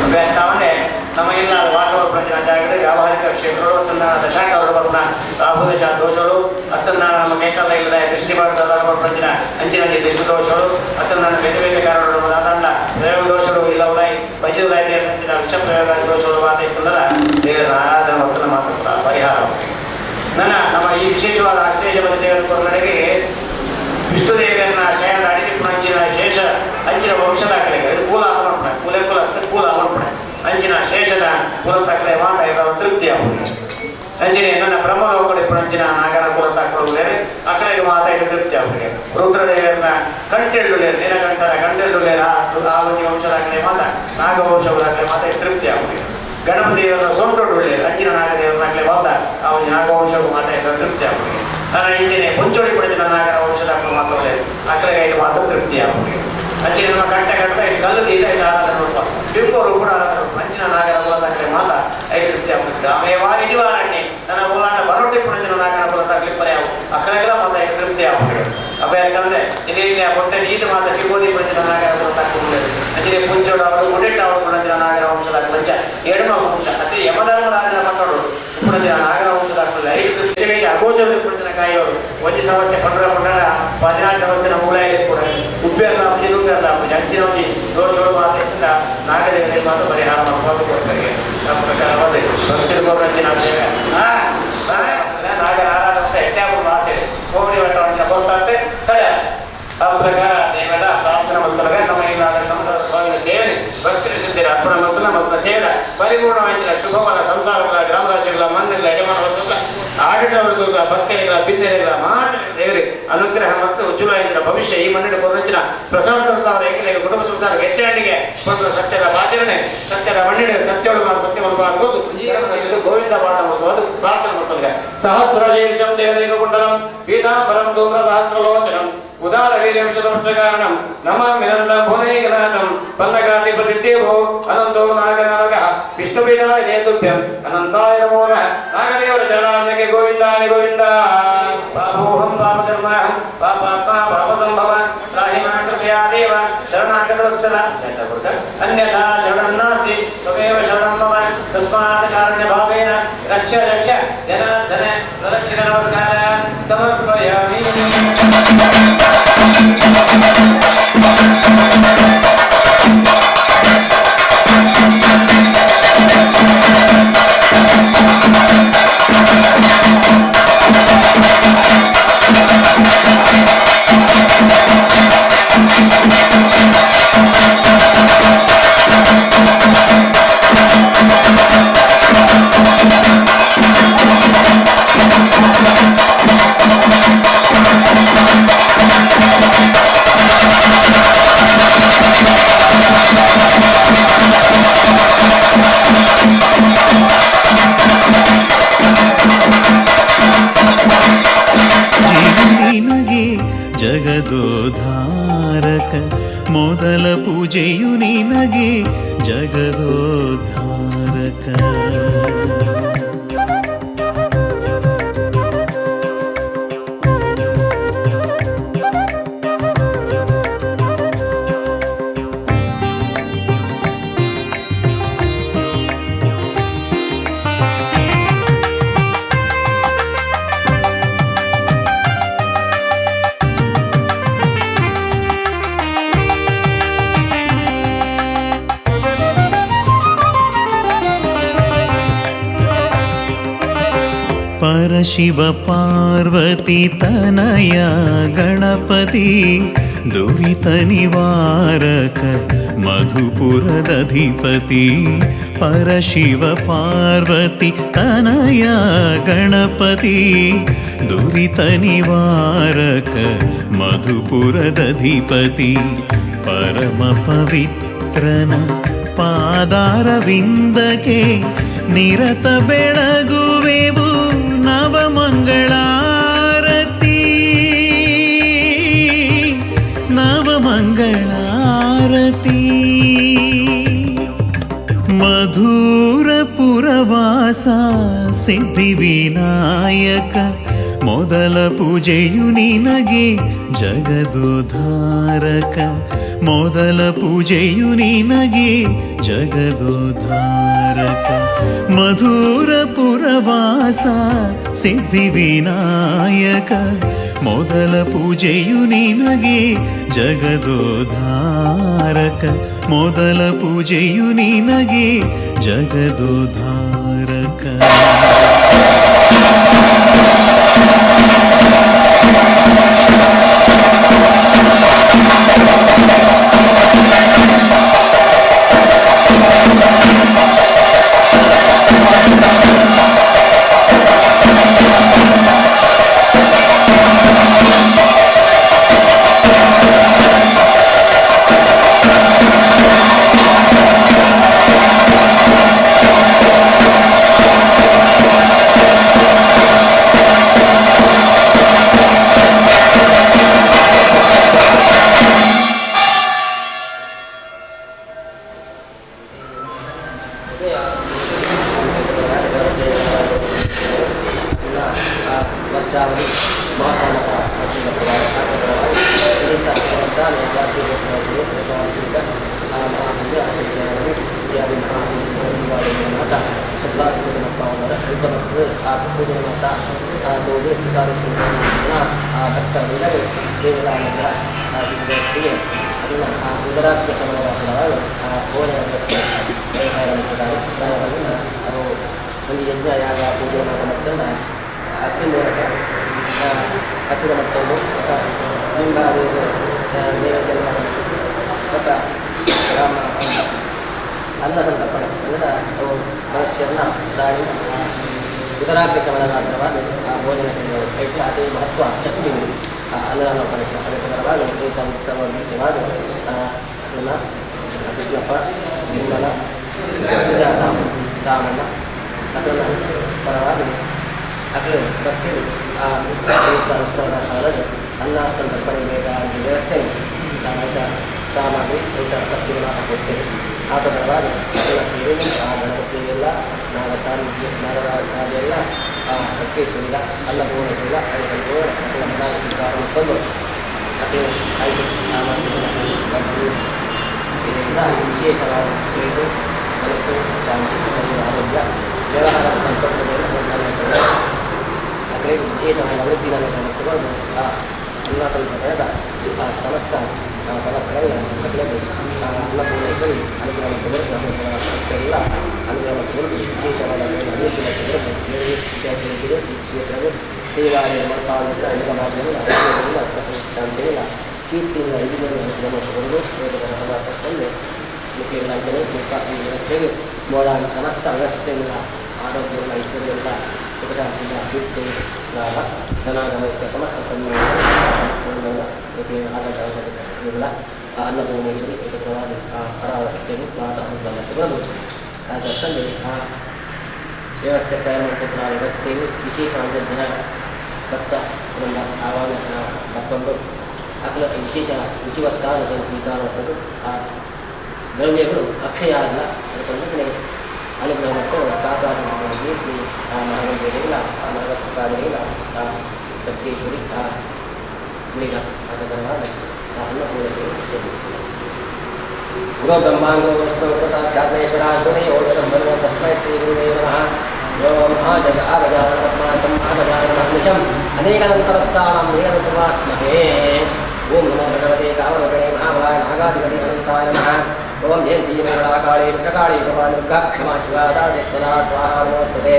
C: ಅಟ್ಟವಂದ್ರೆ ನಮ್ಮ ಇಲ್ಲ ವಾಸವ ಪ್ರಜನ ಜಾಗದ ವ್ಯಾವಹಾರಿಕ ಕ್ಷೇತ್ರಗಳು ಅತ್ತನ್ನ ದಶಾಕಾರರು ಬರುಣ ರಾಹುದಶ ದೋಷಗಳು ಅತ್ತನ್ನ ನಮ್ಮ ಮೇಕಲ್ಲ ಇಲ್ಲ ದೃಷ್ಟಿ ಮಾಡಿದ ಪ್ರಜನ ಅಂಚಿನಲ್ಲಿ ದೃಷ್ಟಿ ದೋಷಗಳು ಅತ್ತನ್ನ ಬೇರೆ ಬೇರೆ ಕಾರಣಗಳು ದಂಡ ಪ್ರಯೋಗ ದೋಷಗಳು ಇಲ್ಲ ಉಲಾಯಿ ವೈದ್ಯ ಉಲಾಯಿ ವಿಷ ಪ್ರಯೋಗ ದೋಷಗಳು ಮಾತ್ರ ಇತ್ತಂದ್ರೆ ದೇವರ ಆರಾಧನೆ ಮತ್ತು ಮಾತ್ರ ಪರಿಹಾರ. ನನ್ನ ನಮ್ಮ ಈ ವಿಶೇಷವಾದ ಆಶ್ರಯ ನಡೆಗೆ ವಿಷ್ಣುದೇವಿಯನ್ನ ಶಯನ ಅಡಿಗೆ ಅಂಚಿನ ಶೇಷ ಅಂಚಿನ ವಂಶದ ಕಡೆಗೆ ಕೂಲ ಮಾಡ್ತಾರೆ ಕೂಲೆ ಕುಲ ಕೂಲ ಮಾಡ್ತಾರೆ ಅಂಚಿನ ಶೇಷದ ಕುಲತಕ್ಕಲೆ ಮಾತ ತೃಪ್ತಿ ಆಗುವುದು. ಅಂಚಿನ ನನ್ನ ಬ್ರಹ್ಮಲೋಕಡೆ ಅಂಚಿನ ನಾಗರ ಕುಲತಕ್ಕಳು ಬೇರೆ ಅಕಡೆಗೆ ಮಾತ ತೃಪ್ತಿ ಆಗುತ್ತದೆ. ರುದ್ರದೇವಿಯನ್ನ ಕಂಟೆಳ್ಳುಲೇರು ನೀಲಕಂಠನ ಕಂಟೆಳ್ಳುಲೇರ ಆ ಒಂದು ವಂಶದ ಕಡೆ ಮಾತ ನಾಗವಂಶದ ಕಡೆ ಮಾತ ತೃಪ್ತಿ ಆಗುತ್ತದೆ. ಗಣಪತಿಯವರ ಸೊಂಟೊಳ್ಳುಳ್ಳೇರು ಅಂಚಿನ ನಾಗದೇವರನ್ನಾಗಲೇ ಮಾತ ಆ ಒಂದು ನಾಗವಂಶವು ಮಾತ ತೃಪ್ತಿ ಆಗುತ್ತದೆ. ನನ್ನ ಇಂಚಿನ ಪುಂಚೋಡಿ ಪಡೆದ ನಾಗರ ವಂಶದ ಮಾತ್ರ ಅಕಡೆಗೆ ಮಾತ್ರ ತೃಪ್ತಿ ಆಗುತ್ತದೆ. ಅಂಚಿನ ನಮ್ಮ ಕಂಠ ಕಟ್ಟ ಕಲ್ಲು ತೀರ ಇದು ಆರಾಧನೆ ರೂಪ ಬಿಂಬರು ಕೂಡ ಆರಾಧನೆ ರೂಪ ಅಂಚಿನ ನಾಗರ ಕುಲದಾಗಲೇ ಮಾತ ಐತೃಪ್ತಿ ಆಗುತ್ತದೆ. ರಾಮೇವಾ ನಿಜವಾರಣ್ಯ ನನ್ನ ಮೂಲಾನ ಬರೋಟಿ ಪುಣಂಚಿನ ನಾಗರ ಕುಲದಾಗಲಿ ಪರ್ಯಾವು ಅಕಡೆಗೆಲ್ಲ ಮಾತ ತೃಪ್ತಿ ಆಗುತ್ತದೆ. ಅಪ್ಪ ಯಾಕಂದ್ರೆ ಇಲ್ಲಿ ಇಲ್ಲಿ ಹೊಟ್ಟೆ ನೀರು ಮಾತ ಕಿಬೋದಿ ಪುಣಂಚಿನ ನಾಗರ ಕುಲದಾಗ್ತದೆ. ಅಂಚಿನ ಪುಂಚೋಡು ಅವರು ಉಡೆಟ್ಟ ಅವರು ಪುಣಂಚಿನ ನಾಗರ ವಂಶದ ಮಂಚ ಎಡಮ ವಂಶ ಅತಿ ಯಮಧರ್ಮರಾಜನ ಮಕ್ಕಳು ಪುಣಂಚಿನ ನಾಗರ ವಂಶದಾಗ್ತದೆ. ಐದು ಅಗೋಚರ ಪುಣಂಚಿನ ಕಾಯಿಯವರು ಒಂದು ಸಮಸ್ಯೆ ಪಂಡ್ರ ಪಂಡ್ರ 14 ಸಮಸ್ಯೆ ಮೂಲ ಕೂಡ ಉಪ್ಪೆಲ್ಲ ಉಪ್ಪೆಲ್ಲ ಅಂಚಿನ ಒಂದು ದೋಷಗಳು ಮಾತ್ರ ನಾಗದೇವರಿಗೆ ಮಾತ್ರ ಪರಿಹಾರ ಮಾಡ್ಕೊಂಡು ಕೊಡ್ತಾರೆ. ನಮ್ಮ ಪ್ರಕಾರವಾದ ಭಕ್ತಿನ ಸೇವೆ ನಾಗರ ಆರಾಧನೆ ಎಟ್ಟಾಗುವ ಆಸೆ ಕೋಮಡಿ ವಟ್ಟವನ್ನು ಕೊಡ್ತಾರೆ. ಆ ಪ್ರಕಾರ ದೇವರ ಪ್ರಾರ್ಥನೆ ಮಂತ್ರವೇ ನಮ್ಮ ಇಲ್ಲಾದ ಸಂಸಾರ ಸ್ವಾಮಿನ ಸೇವೆ ಭಕ್ತಿ ಸಿದ್ಧಿರ ಅರ್ಪಣ ಮಂತ್ರ ಮತ್ತು ಸೇವೆ ಪರಿಪೂರ್ಣವಾದ ಶುಭವಾದ ಸಂಸಾರಗಳ ಗ್ರಾಮರಾಜ್ಯಗಳ ಮಣ್ಣಿಲ್ಲ ಯಜಮಾನ ಆಡಳಿತ ಭಕ್ತರಿಗಳ ಭಿನ್ನರಿಗಳ ಮಾತ್ರ ದೇವರೇ ಅನುಗ್ರಹ ಮತ್ತು ಉಜ್ವಲ ಭವಿಷ್ಯ ಈ ಮಣ್ಣಿನ ಕೊರಚಿನ ಪ್ರಸಾದ ಏಕಲೇಖ ಕುಟುಂಬ ಸಂಸಾರ ಗೆಟ್ಟೆಹಣ್ಣಿಗೆ ಒಂದು ಸತ್ಯದ ಆಚರಣೆ ಸತ್ಯದ ಮಣ್ಣಿನ ಸತ್ಯವನ್ನು ಸತ್ಯವನ್ನು ಆಗ್ಬೋದು ಗೋವಿಂದ ಪಾಠ ಅದು ಪ್ರಾರ್ಥನೆ ಮಾಡ್ತಾರೆ. ಸಹಸ್ರ ಶೀರ್ಷಂ ದೇವದೇಕುಂಡಲಂ ಪೀತಾಂಬರಂ ಧೂಮ್ರ ಸಹಸ್ರಲೋಚನಂ ಉದಾರ ವೀರ್ಯಂಶದೋಷಕಾರಣಂ ನಮಾಮಿ ನಂದಂ ಭುವನೈಕನಾಥಂ ಪಲ್ಲಗಾಧಿಪತಿದೇವೋ ಅನಂತೋ ನಾಗನಾಗಃ ವಿಷ್ಣುಪೀಠಾಯ ನೇತುಭ್ಯಂ ಅನಂತಾಯ ನಮೋ ನಮಃ. ನಾಗದೇವರ ಚರಣಾಂತಕ್ಕೆ ಗೋವಿಂದಾಯ ಗೋವಿಂದ. ಪಾಪೋಹಂ ಪಾಪಕರ್ಮಾಹಂ ಪಾಪಾತ್ಮ ಪಾಪಸಂಭವ ತ್ರಾಹಿ ಮಾ ಕೃಪಯಾ ದೇವ ಶರಣಾಗತವತ್ಸಲ ಅನ್ಯಥಾ ಶರಣಂ ನಾಸ್ತಿ ತ್ವಮೇವ ಶರಣಂ ಮಮ ತಸ್ಮಾತ್ ಕಾರುಣ್ಯಭಾವೇನ ರಕ್ಷ ರಕ್ಷ ಜನಾರ್ದನ ಪ್ರದಕ್ಷಿಣ ನಮಸ್ಕಾರ ಸಮರ್ಪಯಾಮಿ.
A: ನಿನಗೆ ಜಗದೋದ್ಧಾರಕ ಮೊದಲ ಪೂಜೆಯು ನಿನಗೆ ಜಗದೋದ್ಧಾರಕ. ಪರಶಿವ ಪಾರ್ವತಿ ತನಯ ಗಣಪತಿ ದುರಿತ ನಿವಾರಕ ಮಧುಪುರದಧಿಪತಿ. ಪರಶಿವ ಪಾರ್ವತಿ ತನಯ ಗಣಪತಿ ದುರಿತ ನಿವಾರಕ ಮಧುಪುರದಧಿಪತಿ. ಪರಮ ಪವಿತ್ರನ ಪಾದಾರವಿಂದಕ್ಕೆ ನಿರತ ಬೆಳಗುವೆವು ನವಮಂಗಳಾರತಿ ನವಮಂಗಳಾರತಿ. ಮಧುರಪುರವಾಸ ಸಿದ್ಧಿವಿನಾಯಕ ಮೊದಲ ಪೂಜೆಯು ನಿನಗೆ ಜಗದೋದ್ಧಾರಕ ಮೊದಲ ಪೂಜೆಯು ನಿನಗೆ ಜಗದೋದ್ಧಾರಕ. ಮಧುರಪುರವಾಸ ಸಿದ್ಧಿವಿನಾಯಕ ಮೊದಲ ಪೂಜೆಯು ನಿನಗೆ ಜಗದೋದ್ಧಾರಕ ಮೊದಲ ಪೂಜೆಯು ನಿನಗೆ ಜಗದೋದ್ಧಾರಕ.
D: ಅನ್ನ ಸಂತರ್ಪಣೆ ಅಂದರೆ ಅವು ಮನುಷ್ಯರನ್ನ ಪ್ರಾಣಿ ಉದರಾಗ್ನಿ ಶಮನದಾರ್ಥವಾದ ಆ ಭೋಜನ ಸೇವೆ ಐಟ್ಲ ಅತಿ ಮಹತ್ವ ಶಕ್ತಿ ಅನ್ನದಾನ ಪರಕ್ಕೆ ಅದಕ್ಕೆ ಈತ ಉತ್ಸವ ವಿಶೇಷವಾದ ನನ್ನ ಕೃಷ್ಣಪ್ಪ, ನಿರ್ಮಲ, ಸುಜಾತ, ರಾಮಣ್ಣ ಅದರ ಪರವಾಗಿ ಅಕಲು ಭಕ್ತರು ಆ ಉತ್ಸವದ ಕಾಲದಲ್ಲಿ ಅನ್ನ ಸಂತರ್ಪಣೆ ಬೇಕಾದ ವ್ಯವಸ್ಥೆ ಐತ ಸಾಮಗ್ರಿ ಐತ ವಸ್ತುಗಳನ್ನ ಹಾಕುತ್ತೇವೆ. ಆ ಪ್ರಕಾರವಾಗಿ ಅಕಲ ಸೇವೆ ಆ ಗಣಪತಿಯೆಲ್ಲ ನಾಗ ಸಾನ್ನಿಧ್ಯ ನಾಗರಾಜೆಲ್ಲ ಆ ಭಕ್ತೇಶ್ವರಿಗ ಅನ್ನಪೂರ್ಣೇಶ್ವರಿಗ ಅದು ಸಂಪೂರ್ಣ ಅಕಲ ಮನಾಗ ಸ್ವೀಕಾರ ಮಾಡಿಕೊಂಡು ಅತಿ ಐದು ಆ ಭಕ್ತಿ ಇದರಿಂದ ವಿಶೇಷವಾದ ತಿಳಿದು ಮನಸ್ಸು ಶಾಂತಿ, ಶರೀರ ಆರೋಗ್ಯ, ವ್ಯವಹಾರದ ಸಂಪರ್ಕಗಳನ್ನು ಅಕಡೆ ವಿಶೇಷವಾದ ವೃದ್ಧಿಯನ್ನು ತಗೊಂಡು ಆ ಅನ್ನ ಸಂಪ್ರದಾಯದ ಆ ಸಮಸ್ತ ಫಲಗಳನ್ನು ಮಕ್ಕಳಿಗೆ ಆ ಅನ್ನಪೂರ್ಣೇಶ್ವರಿ ಅನುಗ್ರಹ ಬರುತ್ತೆ. ಎಲ್ಲ ಅನುಗ್ರಹ ಬರುತ್ತೆ. ವಿಶೇಷವಾದ ಅನುಕೂಲ ಬರುತ್ತೆ. ವಿಶೇಷ ಕ್ಷೇತ್ರವು ಸೇವಾಲಯ ಮರ್ಪಾಡುತ್ತ ಶಾಂತಿಯಿಲ್ಲ ಕೀರ್ತಿಯಿಂದ ಇದನ್ನು ಅನುಗ್ರಹ ಮಾಡಿಕೊಂಡು ಮುಖ್ಯಗಳಾಗ್ತದೆ. ಈ ವ್ಯವಸ್ಥೆಗೆ ಮೋಡಾಗಿ ಸಮಸ್ತ ವ್ಯವಸ್ಥೆಯಿಂದ ಆರೋಗ್ಯವುಳ್ಳ, ಐಶ್ವರ್ಯವುಳ್ಳ, ಸುಖಶಾಂತಿಯ, ಕೀರ್ತಿ, ಲಾಭ, ಧನಾಗಮಕ್ಕೆ ಸಮಸ್ತ ಸನ್ಮಾನ ಅನ್ನಪೂರ್ಣೇಶ್ವರಿ ಸುಖವಾದ ಆ ಪರಾದ ಸತ್ಯವು ಮಾತ ಅನುಗ್ರಹ ಬರೋದು. ಅದರಲ್ಲಿ ಆ ವ್ಯವಸ್ಥೆ ತಯಾರು ಮಾಡ್ತಿದ್ದ ಆ ವ್ಯವಸ್ಥೆಯು ವಿಶೇಷವಾದ ಜನ ಭಕ್ತ ವೃಂದ ಆವಾಗ ಮತ್ತೊಂದು ಅಕಲ ವಿಶೇಷ ವಿಷಯವತ್ತಾದ ಸ್ವೀಕಾರ ಮಾಡ್ತದ್ದು. ಆ ದ್ರವ್ಯಗಳು ಅಕ್ಷಯ ಅಲ್ಲ, ಅದಕ್ಕೊಂದು ಅನುಗ್ರಹ ಮತ್ತು ಕಾಪಾಡಿಕೊಳ್ಳಿ. ಆ ಮಹಾಗಂಗೆಯಿಲ್ಲ, ಆ ಮಹಾಪ್ರಸಾದಗಳಿಲ್ಲ, ಆ ಪ್ರತ್ಯೇಶ್ವರಿ, ಆ ಗುಳಿಗ ಅದರವಾದ ಆ ಅನ್ನಪೂರ್ಣೇಶ್ವರಿ. ಗುರು ಬ್ರಹ್ಮಾಂಗೋ ವಿಷ್ಣು ಸಾಕ್ಷಾತ್ಮೇಶ್ವರ ಗುರುದೇವೋ ತಸ್ಮೈ ಶ್ರೀ ಗುರುವೇ ನಮಃ. ಯೋ ಮಹಾಜಗ ಆಗಜಾನಪದ್ಮಾಂತಂ ಆಗಜಾನಮಹರ್ನಿಶಂ ಅನೇಕದಂತರತ್ತಾಣಂ ಏಕದಂತಮಾಸ್ಮಹೇ. ಓಂ ನಮೋ ಭಗವತೆ ಕಾಮರೂಪಿಣೆ ಮಹಾಬಲಾಯ ನಾಗಾಧಿಪತಿ ಅನಂತಾಯ ನಮಃ. ಓಂ ಜಯಂತಿ ಮಂಗಳಾಕಾಳೇ ಭದ್ರಕಾಳೇ ಕಪಾಲದುರ್ಗಾ ಕ್ಷಮಾ ಶಿವಾದಾದೇಶ್ವರ ಸ್ವಾಹಾ ನಮೋಸ್ತುತೆ.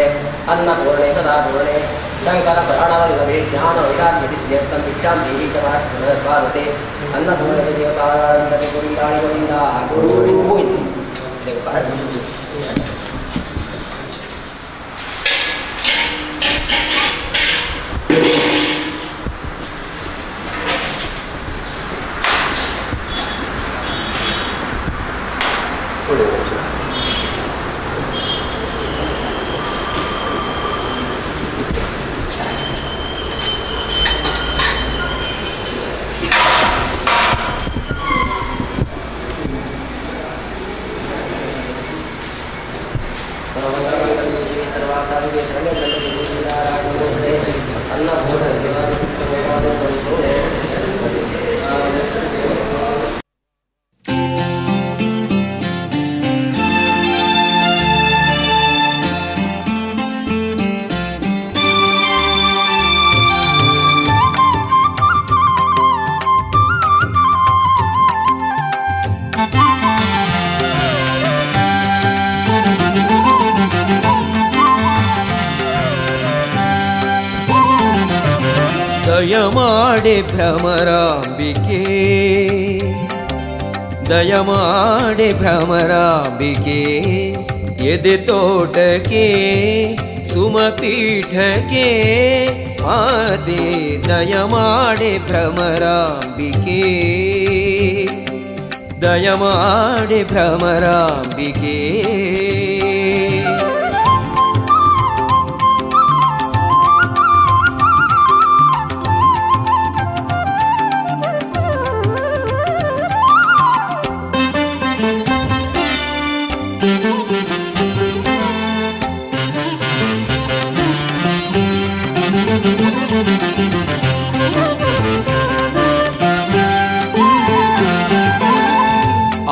D: ಅನ್ನಪೂರ್ಣೆ ಸದಾ ಪೂರ್ಣೆ ಶಂಕರ ಪ್ರಾಣವಲ್ಲಭೆ ಜ್ಞಾನ ವೈರಾಗ್ಯ ಸಿದ್ಧ್ಯರ್ಥಂ ಭಿಕ್ಷಾಂ ದೇಹಿ ಚ ಪಾರ್ವತೆ. ಅನ್ನಪೂರ್ಣೆ ದೇವತಾನಂದತೆ ಗೋವಿಂದಾಣಿ ಗೋವಿಂದ ಗೋವಿಂದ ಗೋವಿಂದ.
E: ದಯಮಾಡೆ ಭ್ರಮರಾಂಬಿಕೆ, ದಯಮಾಡೆ ಭ್ರಮರಾಂಬಿಕೆ, ಎದೆ ತೋಟಕ್ಕೆ ಸುಮಪೀಠಕ್ಕೆ ಮಾತೆ ದಯಮಾಡೆ ಭ್ರಮರಾಂಬಿಕೆ, ದಯಮಾಡೆ ಭ್ರಮರಾಂಬಿಕೆ.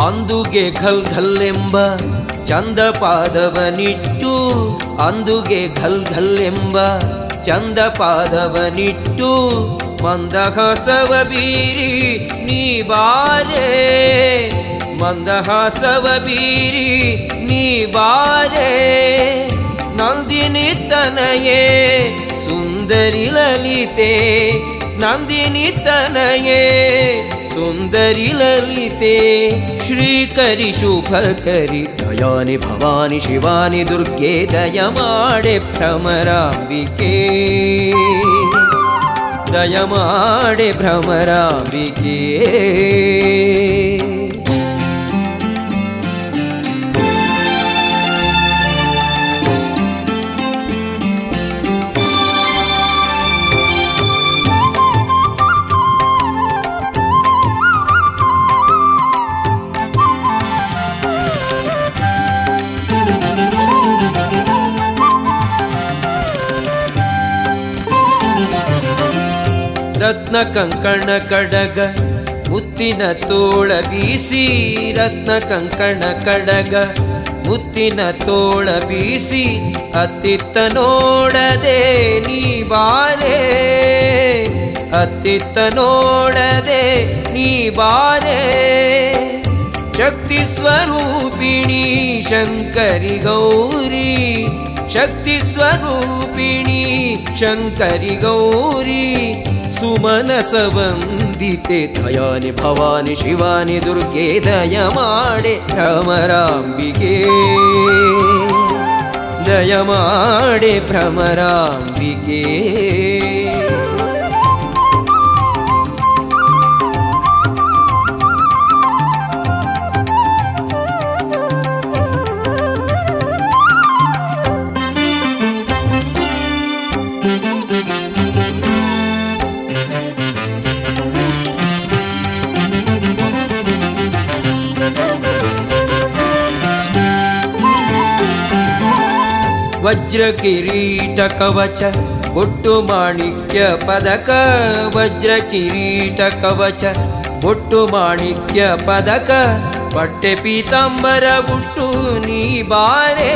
E: ಅಂದುಗೆ ಘಲ್ ಘಲ್ಲೆಂಬ ಚಂದ ಪಾದವನಿಟ್ಟು, ಅಂದುಗೆ ಘಲ್ ಘಲ್ಲೆಂಬ ಚಂದ ಪಾದವನಿಟ್ಟು, ಮಂದಹಾಸವ ಬೀರಿ ನೀ ಬಾರೆ, ಮಂದಹಾಸವ ಬೀರಿ ನೀ ಬಾರೆ, ನಂದಿನಿ ತನಯೇ ಸುಂದರಿ ಲಲಿತೆ, ನಂದಿನಿ ತನಯೇ ಸುಂದರಿ ಲಲಿತೆ ಶ್ರೀಕರಿ ಶುಭಕರಿ ದಯಾನಿ ಭವಾನಿ ಶಿವಾನಿ ದುರ್ಗೆ ದಯಮಾಡೆ ಭ್ರಮರಾಂಬಿಕೆ ದಯಮಾಡೆ ಭ್ರಮರಾಂಬಿಕೆ. ರತ್ನ ಕಂಕಣ ಕಡಗ ಮುತ್ತಿನ ತೋಳ ಬೀಸಿ ರತ್ನ ಕಂಕಣ ಕಡಗ ಮುತ್ತಿನ ತೋಳ ಬೀಸಿ ಅತ್ತಿತ್ತ ನೋಡದೆ ನೀ ಬಾರೆ ಅತ್ತಿತ್ತ ನೋಡದೆ ನೀ ಬಾರೆ ಶಕ್ತಿ ಸ್ವರೂಪಿಣಿ ಶಂಕರಿ ಗೌರಿ ಶಕ್ತಿ ಸ್ವರೂಪಿಣಿ ಶಂಕರಿ ಗೌರಿ ಸುಮನಸ ವಂದಿತೆ ದಯಾನಿ ಭವಾನಿ ಶಿವಾನಿ ದುರ್ಗೆ ದಯಮಾಡೆ ಭ್ರಮರಾಂಬಿಕೆ ದಯಮಾಡೆ ಭ್ರಮರಾಂಬಿಕೆ. ವಜ್ರ ಕಿರೀಟ ಕವಚ ಬೊಟ್ಟು ಮಾಣಿಕ್ಯ ಪದಕ ವಜ್ರ ಕಿರೀಟ ಕವಚ ಬೊಟ್ಟು ಮಾಣಿಕ್ಯ ಪದಕ ಪಟ್ಟೆ ಪೀತಾಂಬರ ಉಟ್ಟು ನೀ ಬಾರೆ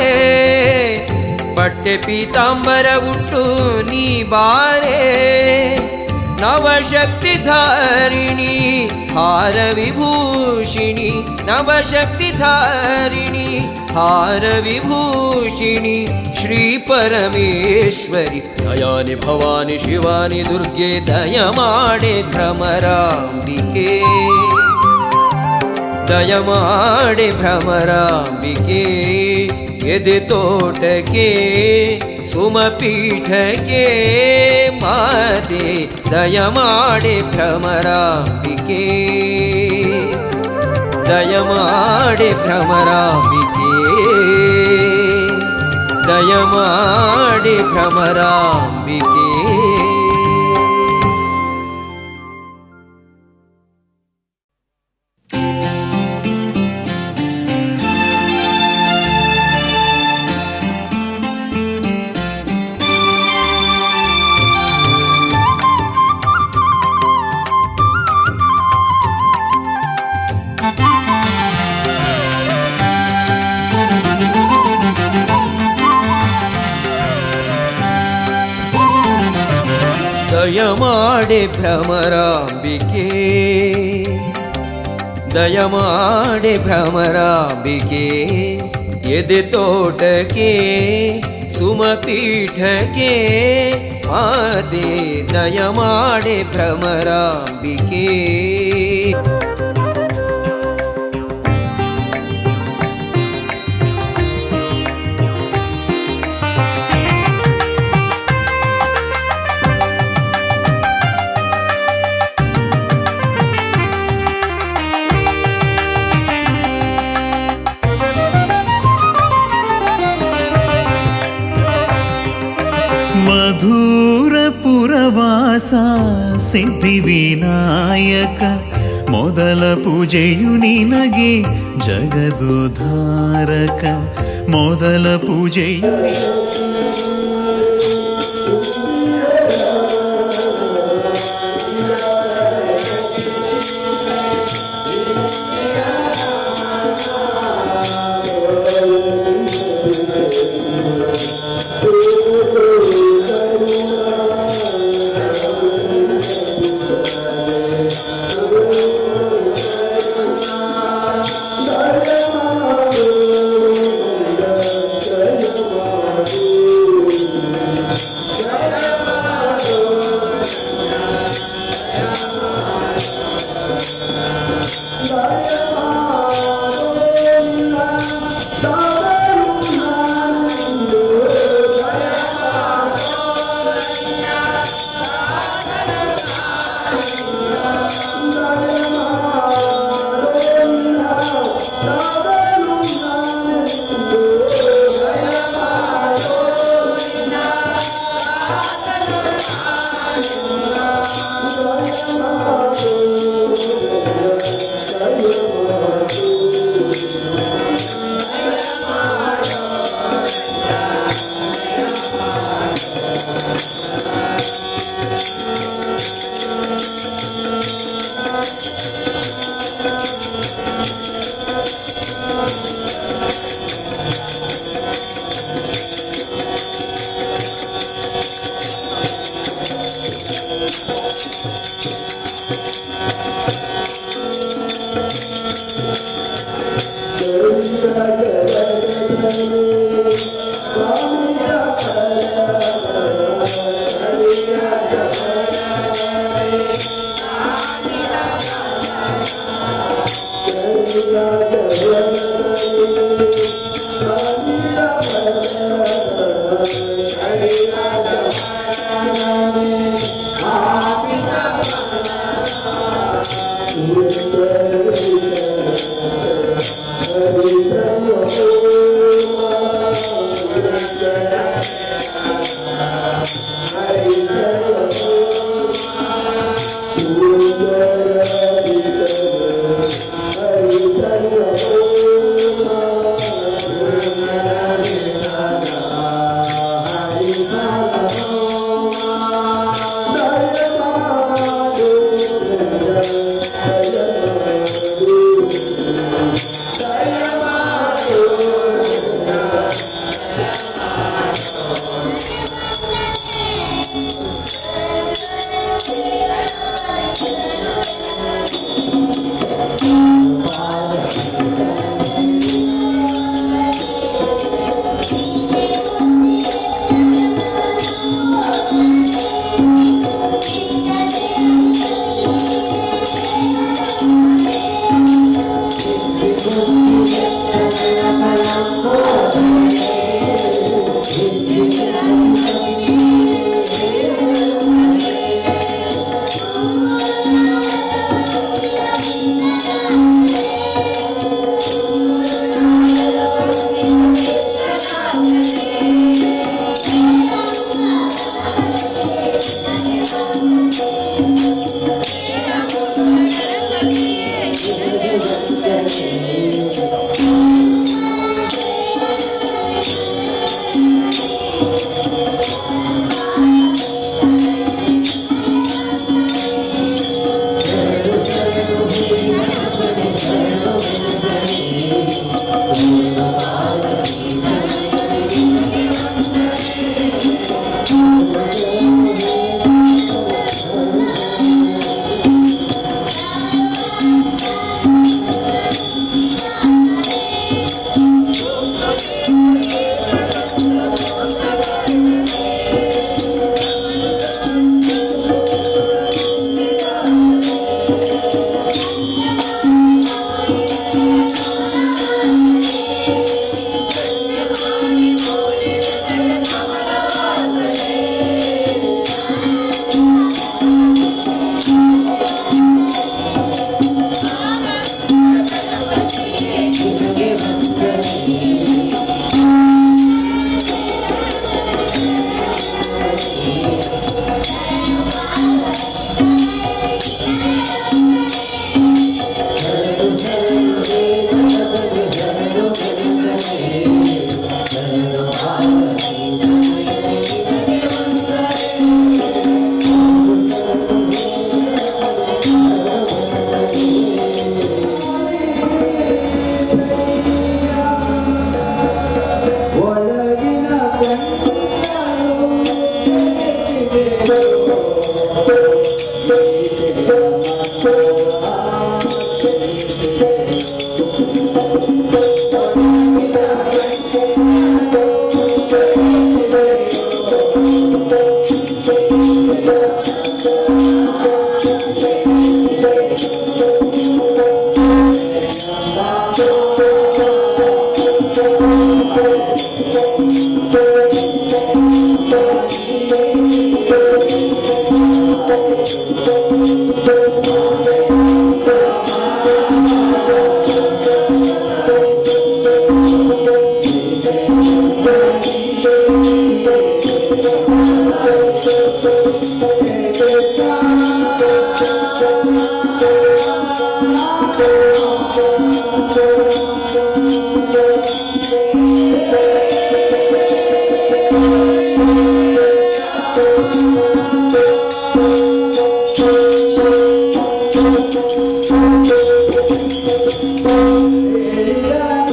E: ಪಟ್ಟೆ ಪೀತಾಂಬರ ಉಟ್ಟು ನೀ ಬಾರೆ ನವಶಕ್ತಿ ಧಾರಿಣಿ ಹಾರ ವಿಭೂಷಿಣಿ ನವಶಕ್ತಿ ಧಾರಿಣಿ ಹಾರ ವಿಭೂಷಿಣಿ ಶ್ರೀ ಪರಮೇಶ್ವರಿ ದಯಾನಿ ಭವಾನಿ ಶಿವಾನಿ ದುರ್ಗೆ ದಯಮಾಡೆ ಭ್ರಮರಾಂಬಿಕೆ ದಯಮಾಡೆ ಭ್ರಮರಾಂಬಿಕೆ. ಎದೆ ತೋಟಕ್ಕೆ ಸುಮಪೀಠಕ್ಕೆ ಮಾತೆ ದಯಮಾಡೆ ಭ್ರಮರಾಂಬಿಕೆ ದಯಮಾಡೆ ಭ್ರಮರಾಂಬಿಕೆ ದಯಮಾಡಿ ಭ್ರಮರಾಂಬಿಕೆ. ದಯಮಾಡೆ ಭ್ರಮರಾಂಬಿಕೆ ದಯಮಾಡೆ ಭ್ರಮರಾಂಬಿಕೆ ಎದೆ ತೋಟಕ್ಕೆ ಸುಮಪೀಠಕ್ಕೆ ಮಾತೆ ದಯಮಾಡೆ ಭ್ರಮರಾಂಬಿಕೆ.
A: ಮಧುರಪುರವಾಸ ಸಿದ್ಧಿವಿನಾಯಕ ಮೊದಲ ಪೂಜೆಯು ನಿನಗೆ ಜಗದುಧಾರಕ ಮೊದಲ ಪೂಜೆಯು
F: Thank you. Thank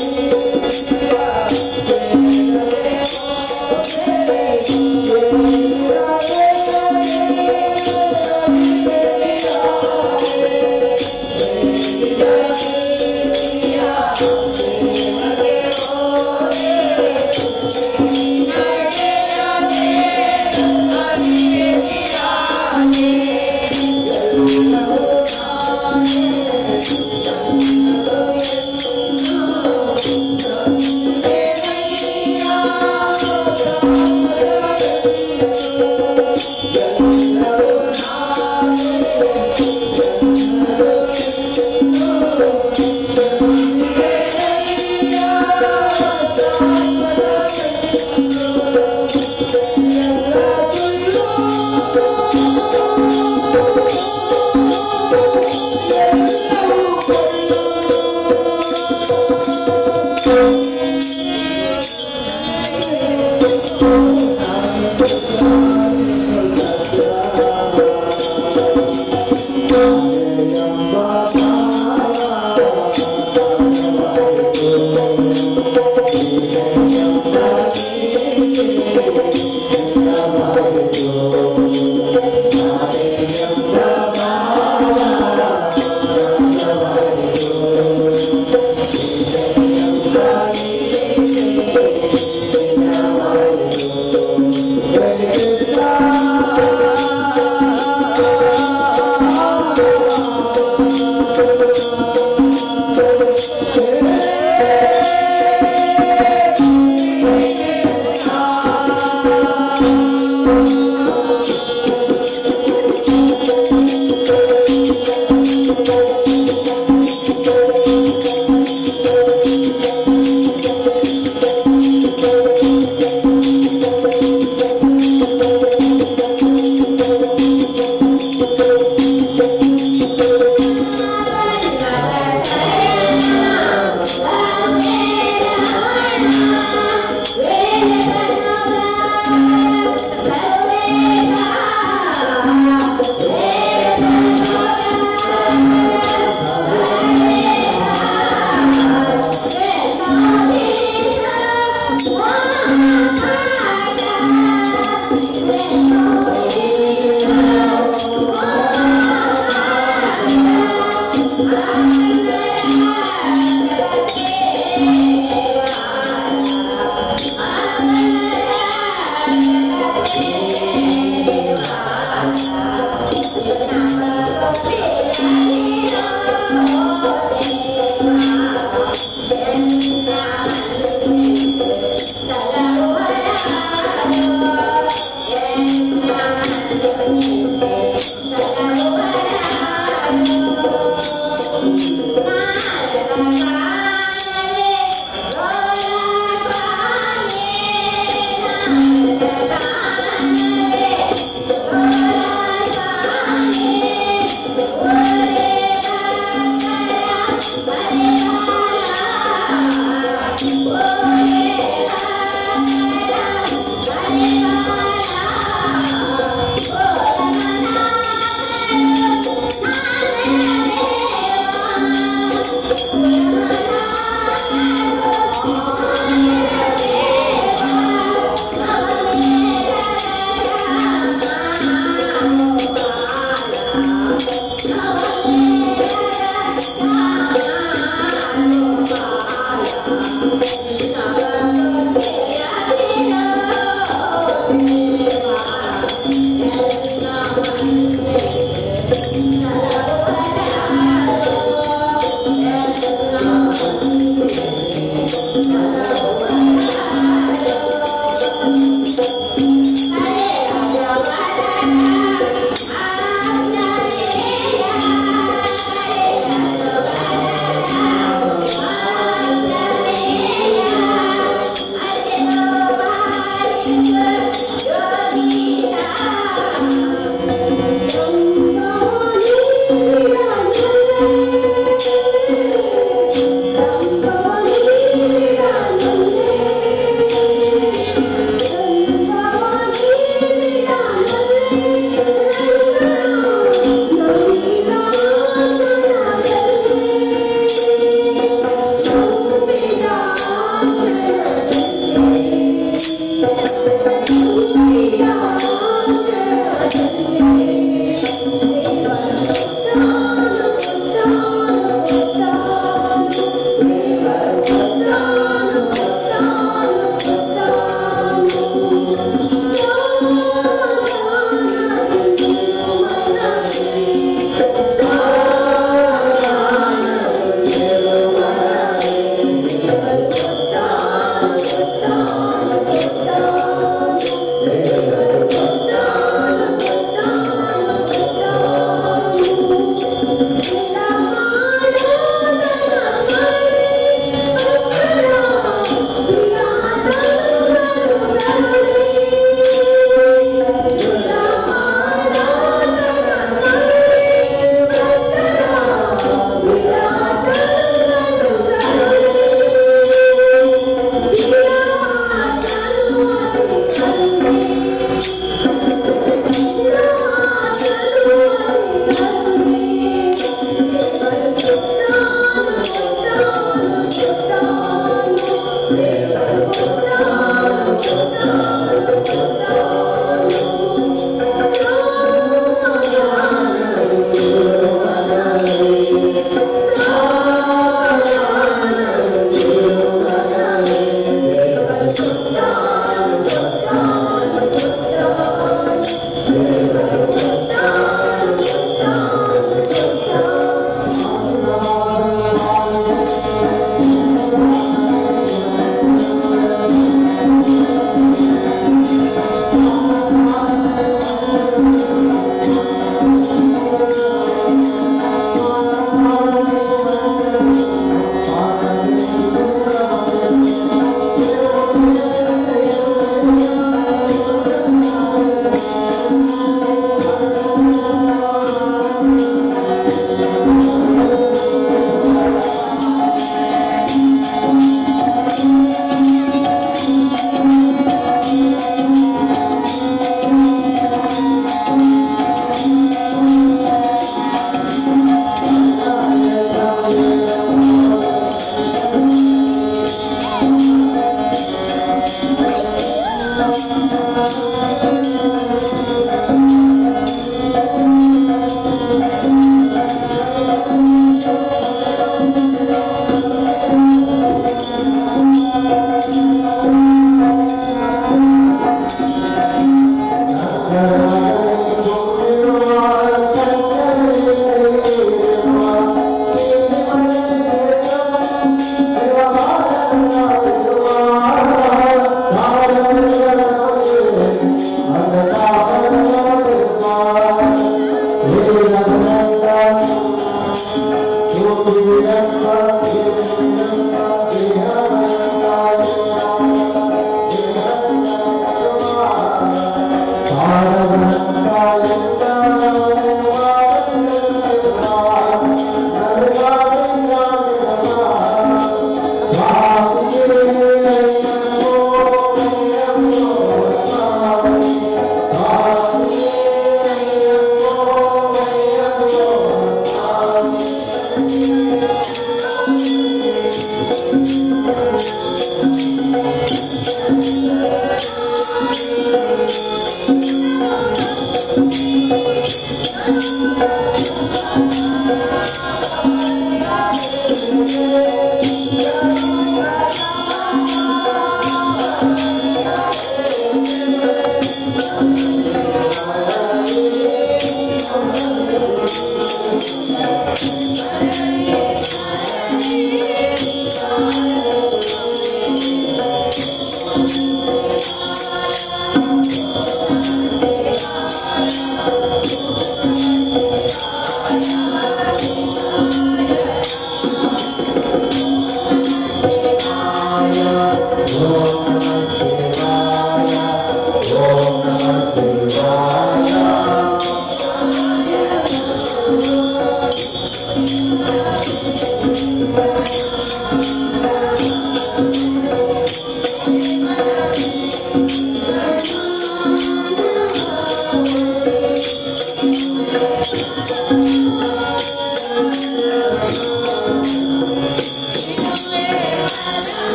F: you.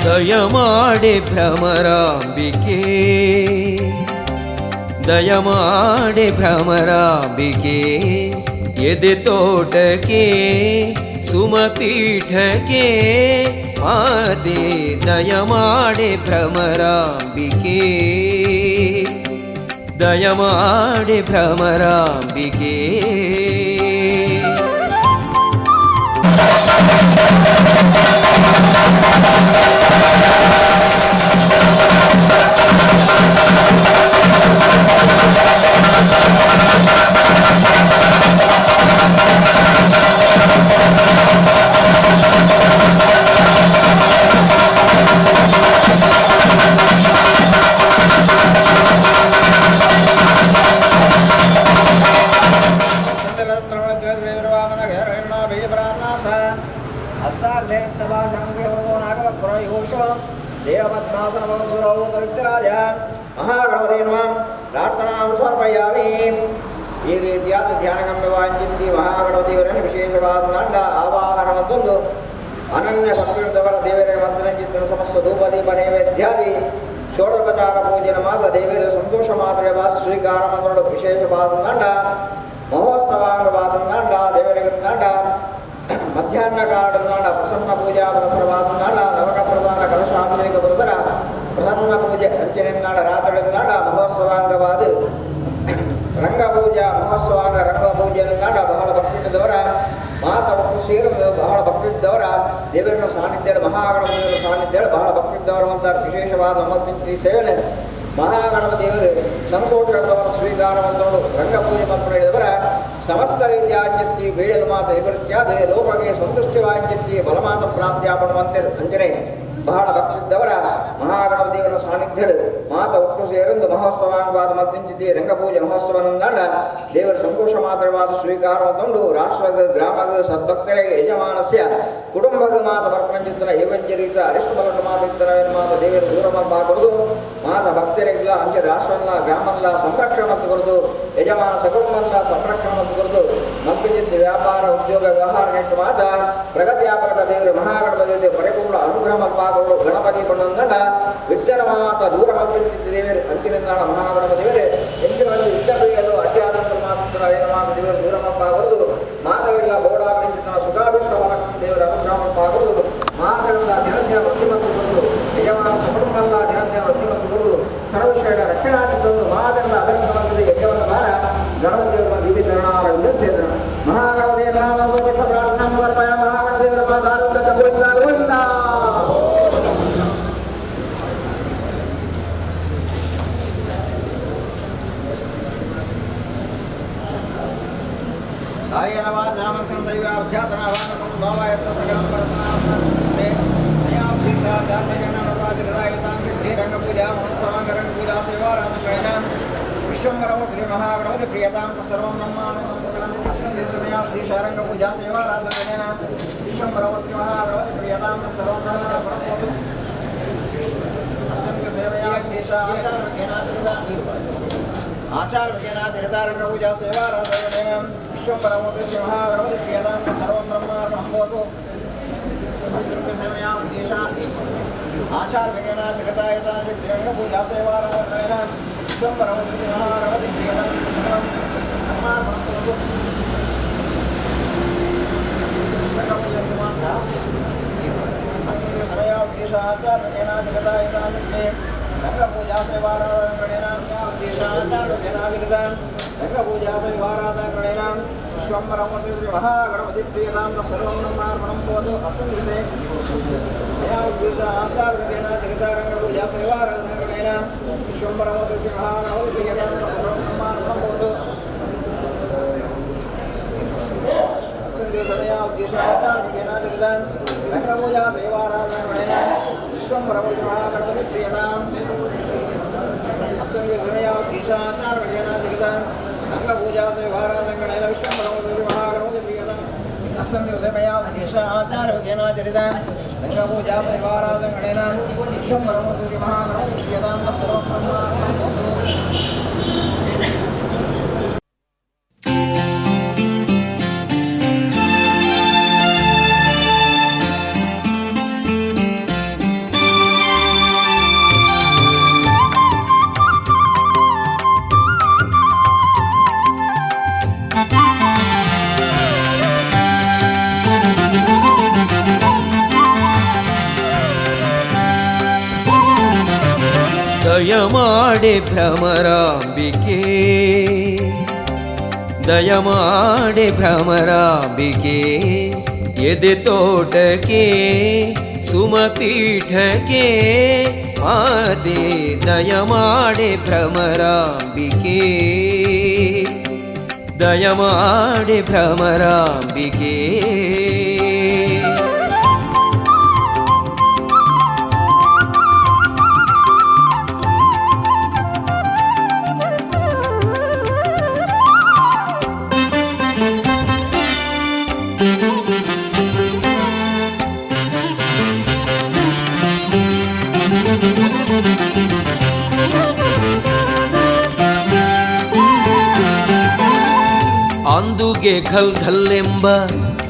E: ದಯಮಾಡೆ Bhramarambike, ದಯಮಾಡೆ Bhramarambike, ಎದೆ ತೋಟಕ್ಕೆ ಸುಮಪೀಠಕ್ಕೆ ಮಾತೆ ದಯಮಾಡೆ ಭ್ರಮರಾಂಬಿಕೆ, ದಯಮಾಡೆ ಭ್ರಮರಾಂಬಿಕೆ.
B: ಈ ರೀತಿಯಾದ ಧ್ಯಾನಗಮ್ಯವಾಂಚಿತ್ತಿ ಮಹಾಗಣಪತಿಯವರನ್ನು ವಿಶೇಷವಾದ ನಂಡ ಆವಾಹನ ಮತ್ತೊಂದು ಅನನ್ಯ ಭಕ್ತಿಯುತವರ ದೇವರ ಮಂತ್ರಚಿತ್ರ ಸಮಸ್ತ ಧೂಪ ದೀಪ ನೈವೇದ್ಯಾದಿ ಷೋಡೋಪಚಾರ ಪೂಜನ ಮಾತ್ರ ದೇವರ ಸಂತೋಷ ಮಾತ್ರವಾದ ಸ್ವೀಕಾರ ಮಾತ್ರ ವಿಶೇಷವಾದ ನಂಡ ಮಹೋತ್ಸವಾಂಗವಾದ ನಂಡ ದೇವರಿಗೆ ನಂಡ ಮಧ್ಯಾಹ್ನ ಕಾಲದ ಪ್ರಸನ್ನ ಪೂಜಾ ಪುರಸರವಾದ ನಾಡ ನವಕ ಪ್ರಧಾನ ಕಲಶಾಭಿಷೇಕ ಪುರಸರ ಪ್ರಸನ್ನ ಪೂಜೆ ಅಂಚಿನಿಂದಾಡ ರಾತ್ರಿಯಿಂದಾಡ ಮಹೋತ್ಸವಾಂಗವಾದ ರಂಗಪೂಜಾ ಮಹೋತ್ಸವಾಂಗ ರಂಗಪೂಜೆಯಿಂದಾಡ ಬಹಳ ಭಕ್ತಿದ್ದವರ ಮಾತ ಭಕ್ತಿ ಸೇರಿದ ಬಹಳ ಭಕ್ತಿದ್ದವರ ದೇವರ ಸಾನ್ನಿಧ್ಯ ಮಹಾಗಣಪತಿಯವರ ಸಾನ್ನಿಧ್ಯ ಬಹಳ ಭಕ್ತಿದ್ದವರು ಅಂತ ವಿಶೇಷವಾದ ಮತ್ತಿನ ಸೇವನೆ ಮಹಾಗಣಪತಿಯವರು ಸಂತೋಷದವರ ಸ್ವೀಕಾರ ಮಂತ್ರಗಳು ರಂಗಪೂಜೆ ಮಂತ್ರ ಹೇಳಿದವರ ಸಮಸ್ತ ರೀತಿಯ ಆಂಚಿತ್ತಿ ಬೀಳಲು ಮಾತ ನಿವೃತ್ತಿಯಾದ ಲೋಕಕ್ಕೆ ಸಂತುಷ್ಟಿವಾಂಚಿತ್ತಿ ಬಲಮಾತ ಪ್ರಾಪ್ತಿಯಾಪಣವಂತೆ ಅಂಜನೆ ಬಹಳ ಭಕ್ತಿದ್ದವರ ಮಹಾಗಣಪತಿಯವರ ಸಾನ್ನಿಧ್ಯ ಮಾತ ಒಟ್ಟು ಸೇರೊಂದು ಮಹೋತ್ಸವಾಂಗವಾದ ಮತ್ತಿಂಚಿತಿ ರಂಗಪೂಜೆ ಮಹೋತ್ಸವನಂದಾಂಡ ದೇವರ ಸಂತೋಷ ಮಾತ್ರವಾದ ಸ್ವೀಕಾರ ತಂಡು ರಾಷ್ಟ್ರಗ ಗ್ರಾಮಗ ಸದ್ಭಕ್ತರಿಗೆ ಯಜಮಾನಸ್ಯ ಕುಟುಂಬಗ ಮಾತ ಬರ್ಪಣಂಚಿತ್ತನ ಏವಂಜರೀತ ಅರಿಷ್ಟ ಬಲಟ ಮಾತಿತ್ತನವೇನು ಮಾತ ದೇವರ ದೂರ ಮಲ್ಪಾಕೊರದು ಮಾತ ಭಕ್ತರಿಗೆಲ್ಲ ಅಂಚೆ ರಾಷ್ಟ್ರಲ್ಲ ಗ್ರಾಮಲ್ಲ ಸಂರಕ್ಷಣೆ ಮತ್ತು ಕೊರದು ಯಜಮಾನ ಸಕುಟುಂಬಲ್ಲ ಸಂರಕ್ಷಣೆ ಮತ್ತು ಕೊರದು ಮಲ್ಪಿಜಿತ್ ವ್ಯಾಪಾರ ಉದ್ಯೋಗ ವ್ಯವಹಾರ ನೆಟ್ಟು ಮಾತ ಪ್ರಗತಿಯಾಪರದ ದೇವರ ಮಹಾಗಣಪತಿ ಪರಿಪೂರ್ಣ ಅನುಗ್ರಹ ಮಲ್ಪಾಕೊರಡು ಗಣಪತಿ ಬಣ್ಣಂದಂಡ ವಿದ್ಯನ ಮಾತ ದೂರ ಮಲ್ಪಿಂತಿದ್ದ ದೇವರು ಅಂಚಿನಿಂದಾಣ ಮಹಾಗಣಪತಿ ದೇವರೇ ಎಂಚಿನ ಒಂದು ವಿದ್ಯ ಬೀಳಲು ಅಡ್ಡಿಯಾದಂತ ಮಾತ್ರ ಮಾತ ದೇವರು ದೂರ ಮಲ್ಪಾಕೊರದು ಮಾತವೆಲ್ಲ ಬೋಡಾಪಿಂಚಿತನ ಸುಖಾಭಿಷ್ಟ ದೇವರ ಅನುಗ್ರಹ ಮಲ್ಪಾಕೊರದು ಮಾತವೆಲ್ಲ ದಿನದಿನ ವೃದ್ಧಿ ಮತ್ತು ಕೊರದು ಯಜಮಾನ ಸಕುಟುಂಬಲ್ಲ ದಿನದಿನ ವೃದ್ಧಿ ಮತ್ತು ಕೊರದು ಸರ್ವಶ್ರೇಣ ರಕ್ಷಣಾದಿತ್ತೊಂದು ಮಾತೆಲ್ಲ ಅದರಿಂದ ಯಜ್ಞವನ್ನು ಭಾರ ಗಣಪತಿಯವರ ದಿವ್ಯ ಚರಣಾರವಿಂದ ಸೇದನ ಮಹಾಗಣಪತಿಯ ನಾಮ ಪ್ರಾರ್ಥನಾ ಸಮರ್ಪಯ ಮಹಾಗಣದೇವರ ಪಾದಾರವಿಂದ ಗೋವಿಂದ ಗೋವಿಂದ. आचार सेवा विश्वम्बरमूर्ति महागणपति प्रियतां सर्वं ब्रह्मार्पणं भवतु। आचार विज्ञानाचरितायतांगपूजा सेवाराधनेन विश्वम्बरमूर्ति महागणपति प्रियतां सकलं ब्रह्मार्पणं भवतु। मात्र आचार विज्ञानाचरितायतांशक्ति ರಂಗಪೂಜಾ ಸೇವಾರಾಧನ ಉದ್ದೇಶಾಚಾರ್ಯಜನಾವಿರದಾಂ ರಂಗಪೂಜಾ ಸೇವಾರಾಧನ ವಿಶ್ವಂಬರಮೂರ್ತಿ ಶ್ರೀ ಮಹಾಗಣಪತಿ ಪ್ರಿಯತಾಂ ಸರ್ವಂ ನಮಾರ್ಪಣಂ ಭವತು. ಅಸ್ಮಿನ್ ದಿವಸೆ ಮಯಾ ಉದ್ದೇಶ ಆಚಾರ್ಯಜನ ಚರಿತ ರಂಗಪೂಜಾ ಸೇವಾರಾಧನ ವಿಶ್ವಂಬರಮೂರ್ತಿ ಶ್ರೀ ಮಹಾಗಣಪತಿ ಪ್ರಿಯತಾಂ ಸರ್ವಂ ನಮಾರ್ಪಣಂ ಭವತು. ಅಸ್ಮಿನ್ ದಿವಸೆ ಮಯಾ ಉದ್ದೇಶ ಆಚಾರ್ಯಜನ ಚರಿತ ರಂಗಪೂಜಾ ಸೇವಾರಾಧನ ವಿಶ್ವಂಬರಮೂರ್ತಿ ಮಹಾಗಣಪತಿ ಪ್ರಿಯತಾಂ ರಂಗಪೂಜಾ ಸೇವಾರಾಧನ ವಿಶ್ವಂಬರಮೂರ್ತಿ ಮಹಾಗಣಪತಿ ಪ್ರಿಯತಾಂ ಅಸ್ಮಿನ್ ರಂಗಪೂಜಾ ಸೇವಾರಾಧನ ವಿಶ್ವಂಬರಮೂರ್ತಿ ಮಹಾಗಣಪತಿ ಪ್ರಿಯತಾಂ ಸರ್ವಂ ನಮಾರ್ಪಣಂ ಭವತು.
E: ದಯಮಾಡೆ ಭ್ರಮರಾಂಬಿಕೆ, ದಯಮಾಡೆ ಭ್ರಮರಾಂಬಿಕೆ, ಎದೆ ತೋಟಕ್ಕೆ ಸುಮಪೀಠಕ್ಕೆ ಮಾತೆ ದಯಮಾಡೆ ಭ್ರಮರಾಂಬಿಕೆ, ದಯಮಾಡೆ ಭ್ರಮರಾಂಬಿಕೆ. ಅಂದುಗೆ ಘಲ್ ಘಲ್ಲೆಂಬ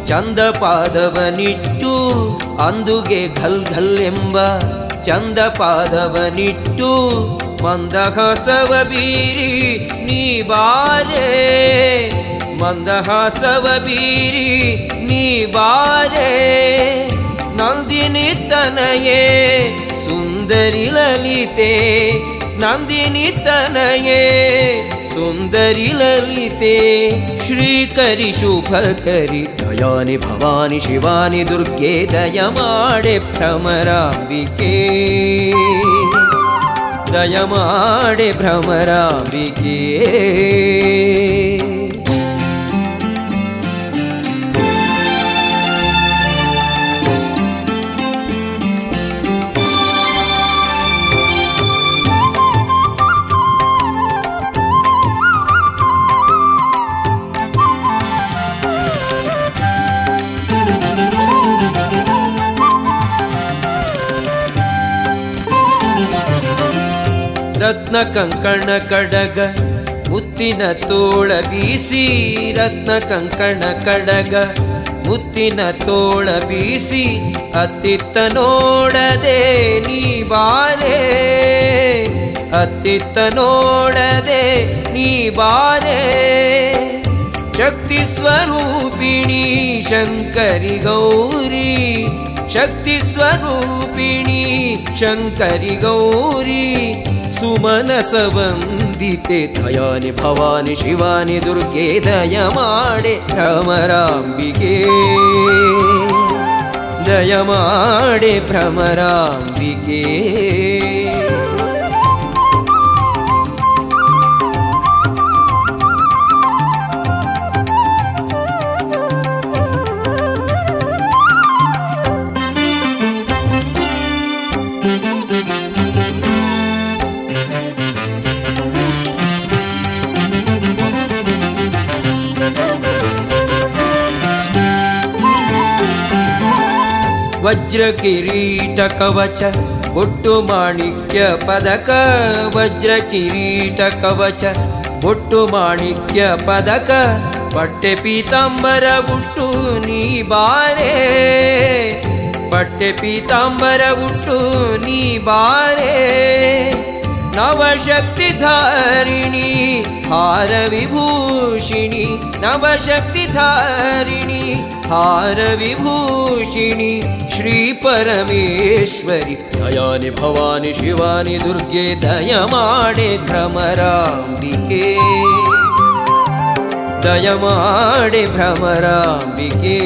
E: ಚಂದ ಪಾದವನಿಟ್ಟು, ಅಂದುಗೆ ಘಲ್ ಘಲ್ಲೆಂಬ ಚಂದ ಪಾದವನಿಟ್ಟು, ಮಂದಹಾಸವ ಬೀರಿ ನೀ ಬಾರೆ, ಮಂದಹಾಸವ ಬೀರಿ ನೀ ಬಾರೆ, ನಂದಿನಿ ತನಯೇ ಸುಂದರಿ ಲಲಿತೆ, ನಂದಿನಿ ತನಯೇ ಸುಂದರಿ ಲಲಿತೆ, ಶ್ರೀಕರಿ ಶುಭಕರಿ ದಯಾನಿ ಭವಾನಿ ಶಿವಾನಿ ದುರ್ಗೆ ದಯಮಾಡೆ ಭ್ರಮರಾಂಬಿಕೆ, ದಯಮಾಡೆ ಭ್ರಮರಾಂಬಿಕೆ. ರತ್ನ ಕಂಕಣ ಕಡಗ ಮುತ್ತಿನ ತೋಳ ಬೀಸಿ, ರತ್ನ ಕಂಕಣ ಕಡಗ ಮುತ್ತಿನ ತೋಳ ಬೀಸಿ, ಅತ್ತಿತ್ತ ನೋಡದೆ ನೀ ಬಾರೆ, ಅತ್ತಿತ್ತ ನೋಡದೆ ನೀ ಬಾರೆ, ಶಕ್ತಿ ಸ್ವರೂಪಿಣಿ ಶಂಕರಿ ಗೌರಿ, ಶಕ್ತಿ ಸ್ವರೂಪಿಣಿ ಶಂಕರಿ ಗೌರಿ, ಸುಮನಸ ವಂದಿತೆ ದಯಾನಿ ಭವಾನಿ ಶಿವಾನಿ ದುರ್ಗೆ ದಯಮಾಡೆ ಭ್ರಮರಾಂಬಿಕೆ, ದಯಮಾಡೆ ಭ್ರಮರಾಂಬಿಕೆ. ವಜ್ರ ಕಿರೀಟ ಕವಚ ಬೊಟ್ಟು ಮಾಣಿಕ್ಯ ಪದಕ, ವಜ್ರ ಕಿರೀಟ ಕವಚ ಬೊಟ್ಟು ಮಾಣಿಕ್ಯ ಪದಕ, ಪಟ್ಟೆ ಪೀತಾಂಬರ ಉಟ್ಟು ನೀ ಬಾರೆ, ಪಟ್ಟೆ ಪೀತಾಂಬರ ಉಟ್ಟು ನೀ ಬಾರೆ, ನವಶಕ್ತಿ ಧಾರಿಣಿ ಹಾರ ವಿಭೂಷಿಣಿ, ನವಶಕ್ತಿ ಧಾರಿಣಿ ಹಾರ ವಿಭೂಷಿಣಿ, ಶ್ರೀ ಪರಮೇಶ್ವರಿ ದಯಾನಿ ಭವಾನಿ ಶಿವಾನಿ ದುರ್ಗೆ ದಯಮಾಡೆ ಭ್ರಮರಾಂಬಿಕೆ ದಯಮಾಡಿ ಭ್ರಮರಾಂಬಿಕೆ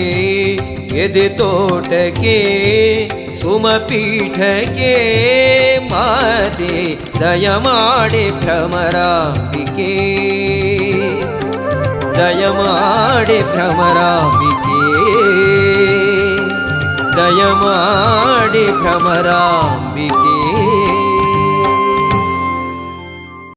E: ಎದೆ ತೋಟಕ್ಕೆ ಸುಮಪೀಠಕ್ಕೆ ಮಾತೆ ದಯಮಾಡಿ ಭ್ರಮರಾಂಬಿಕೆ ದಯಮಾಡಿ ಭ್ರಮರಾಂಬಿಕೆ ದಯಮಾಡಿ ಭ್ರಮರಾಂಬಿಕೆ.